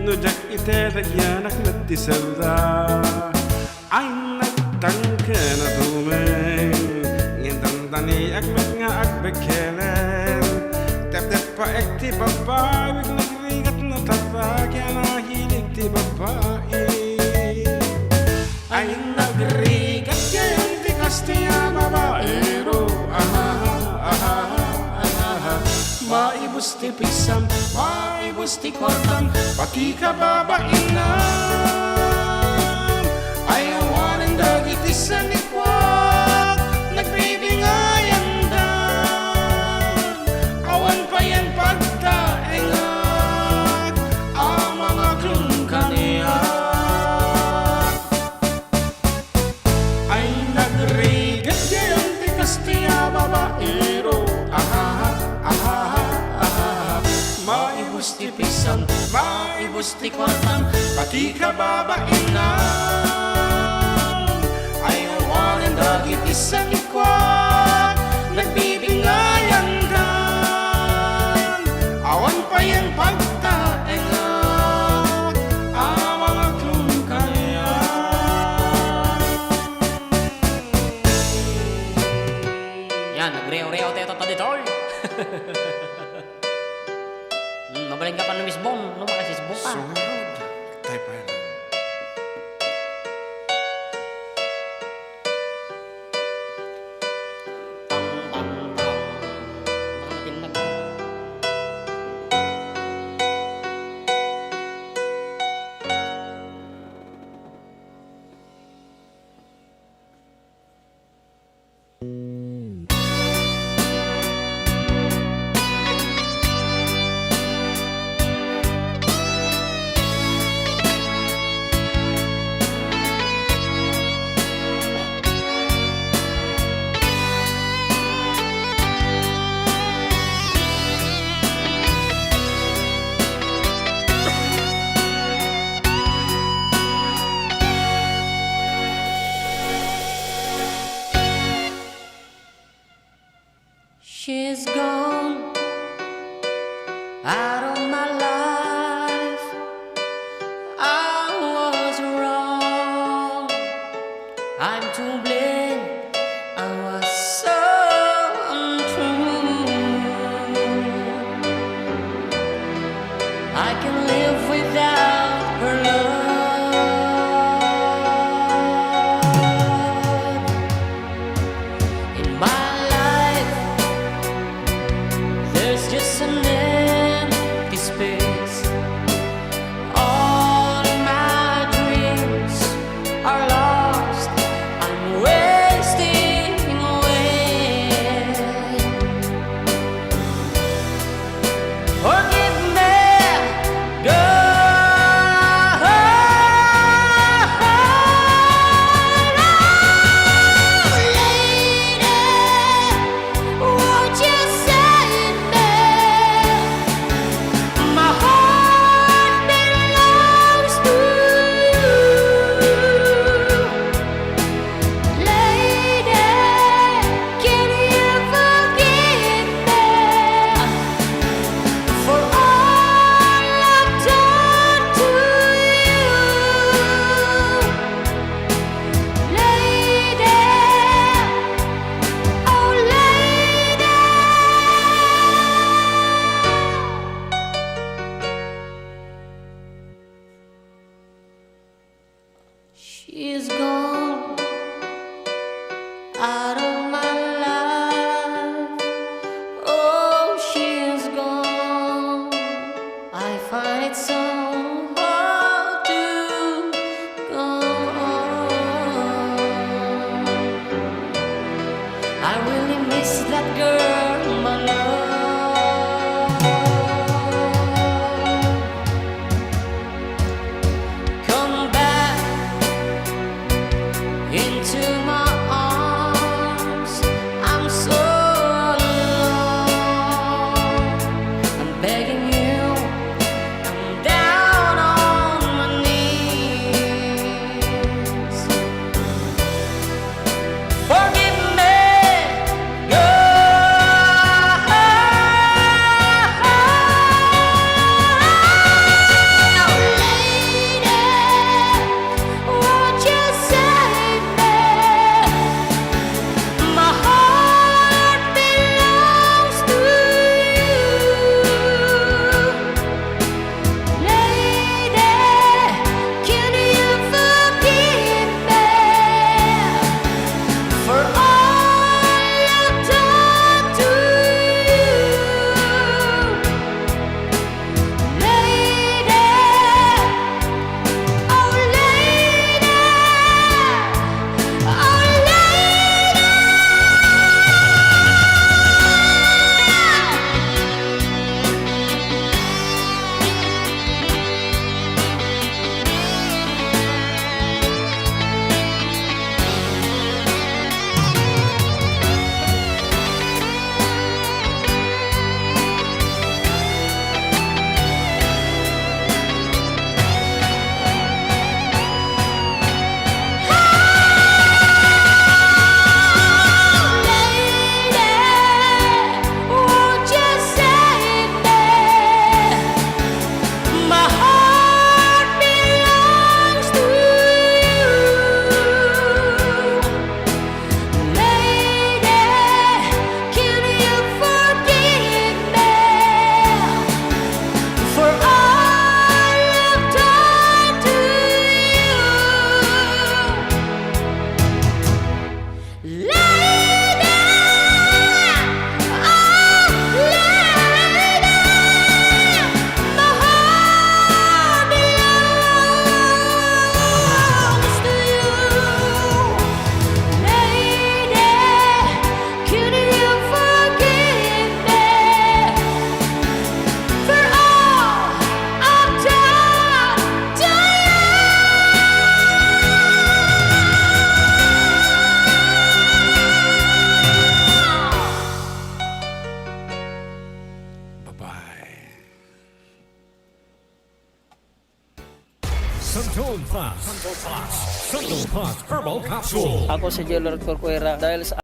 No diak ite, nagyanak met ti selda. Ay, nagtangken a tumeng, ngem dandaniak met nga agbekkelen. Tepteppaek ti babbawik, nagrigat no tarrak, ya nahilig ti babbai. Ay, nagrigat ngayon ti Kastia babaero. Aha, aha, aha. Maibus ti pigsam, maibus ti kuartam, pati kababainam. Ay, awanen dagiti sanikuak, nagbibingayandan. Awan payen pagtaengak, a mangaglong kaniak. Ay, nagrigat ngayon ti Kastia babaero. Aha, aha, aha. Maibus ti pigsam, maibus ti kuartam, pati kababainam. Ay, awanen dagiti sanikuak, nagbibingayandan. Awan payen pagtaengak, a mangaglong kaniak. Yan, nagrew-rew tayo, Tata Ditoy. Hmm, mabalin ka pa ni Miss Bong, no? Makasisbong ka. Sunod, tayo pa yan. To blame, I was so untrue. I can live without her love. In my life, there's just an empty space. All my dreams are lost. I'm wasting away. Forgive me, girl. Lady, won't you save me? My heart belongs to you. Lady, can you forgive me for all I've done to you? Lady, oh lady. She's gone out of my life. Oh, she's gone. I find it so hard to go on. I really miss that girl, my love. Come back into my arms. I'm so alone. I'm begging you, I'm down on my knees. Forgive me, girl. Lady, won't you save me? My heart belongs to you. Lady, can you forgive me for all I've done to you? Lady, oh lady, oh lady. My heart belongs to you. Lady, can you forgive me for all I've done to you? Lady, oh lady, my heart belongs to you. Lady, can you forgive me for all I've done to you? Bye-bye. Santon Plus. Santon Plus Herbal Capsule. Ako si Jelor Corcuera dahil sa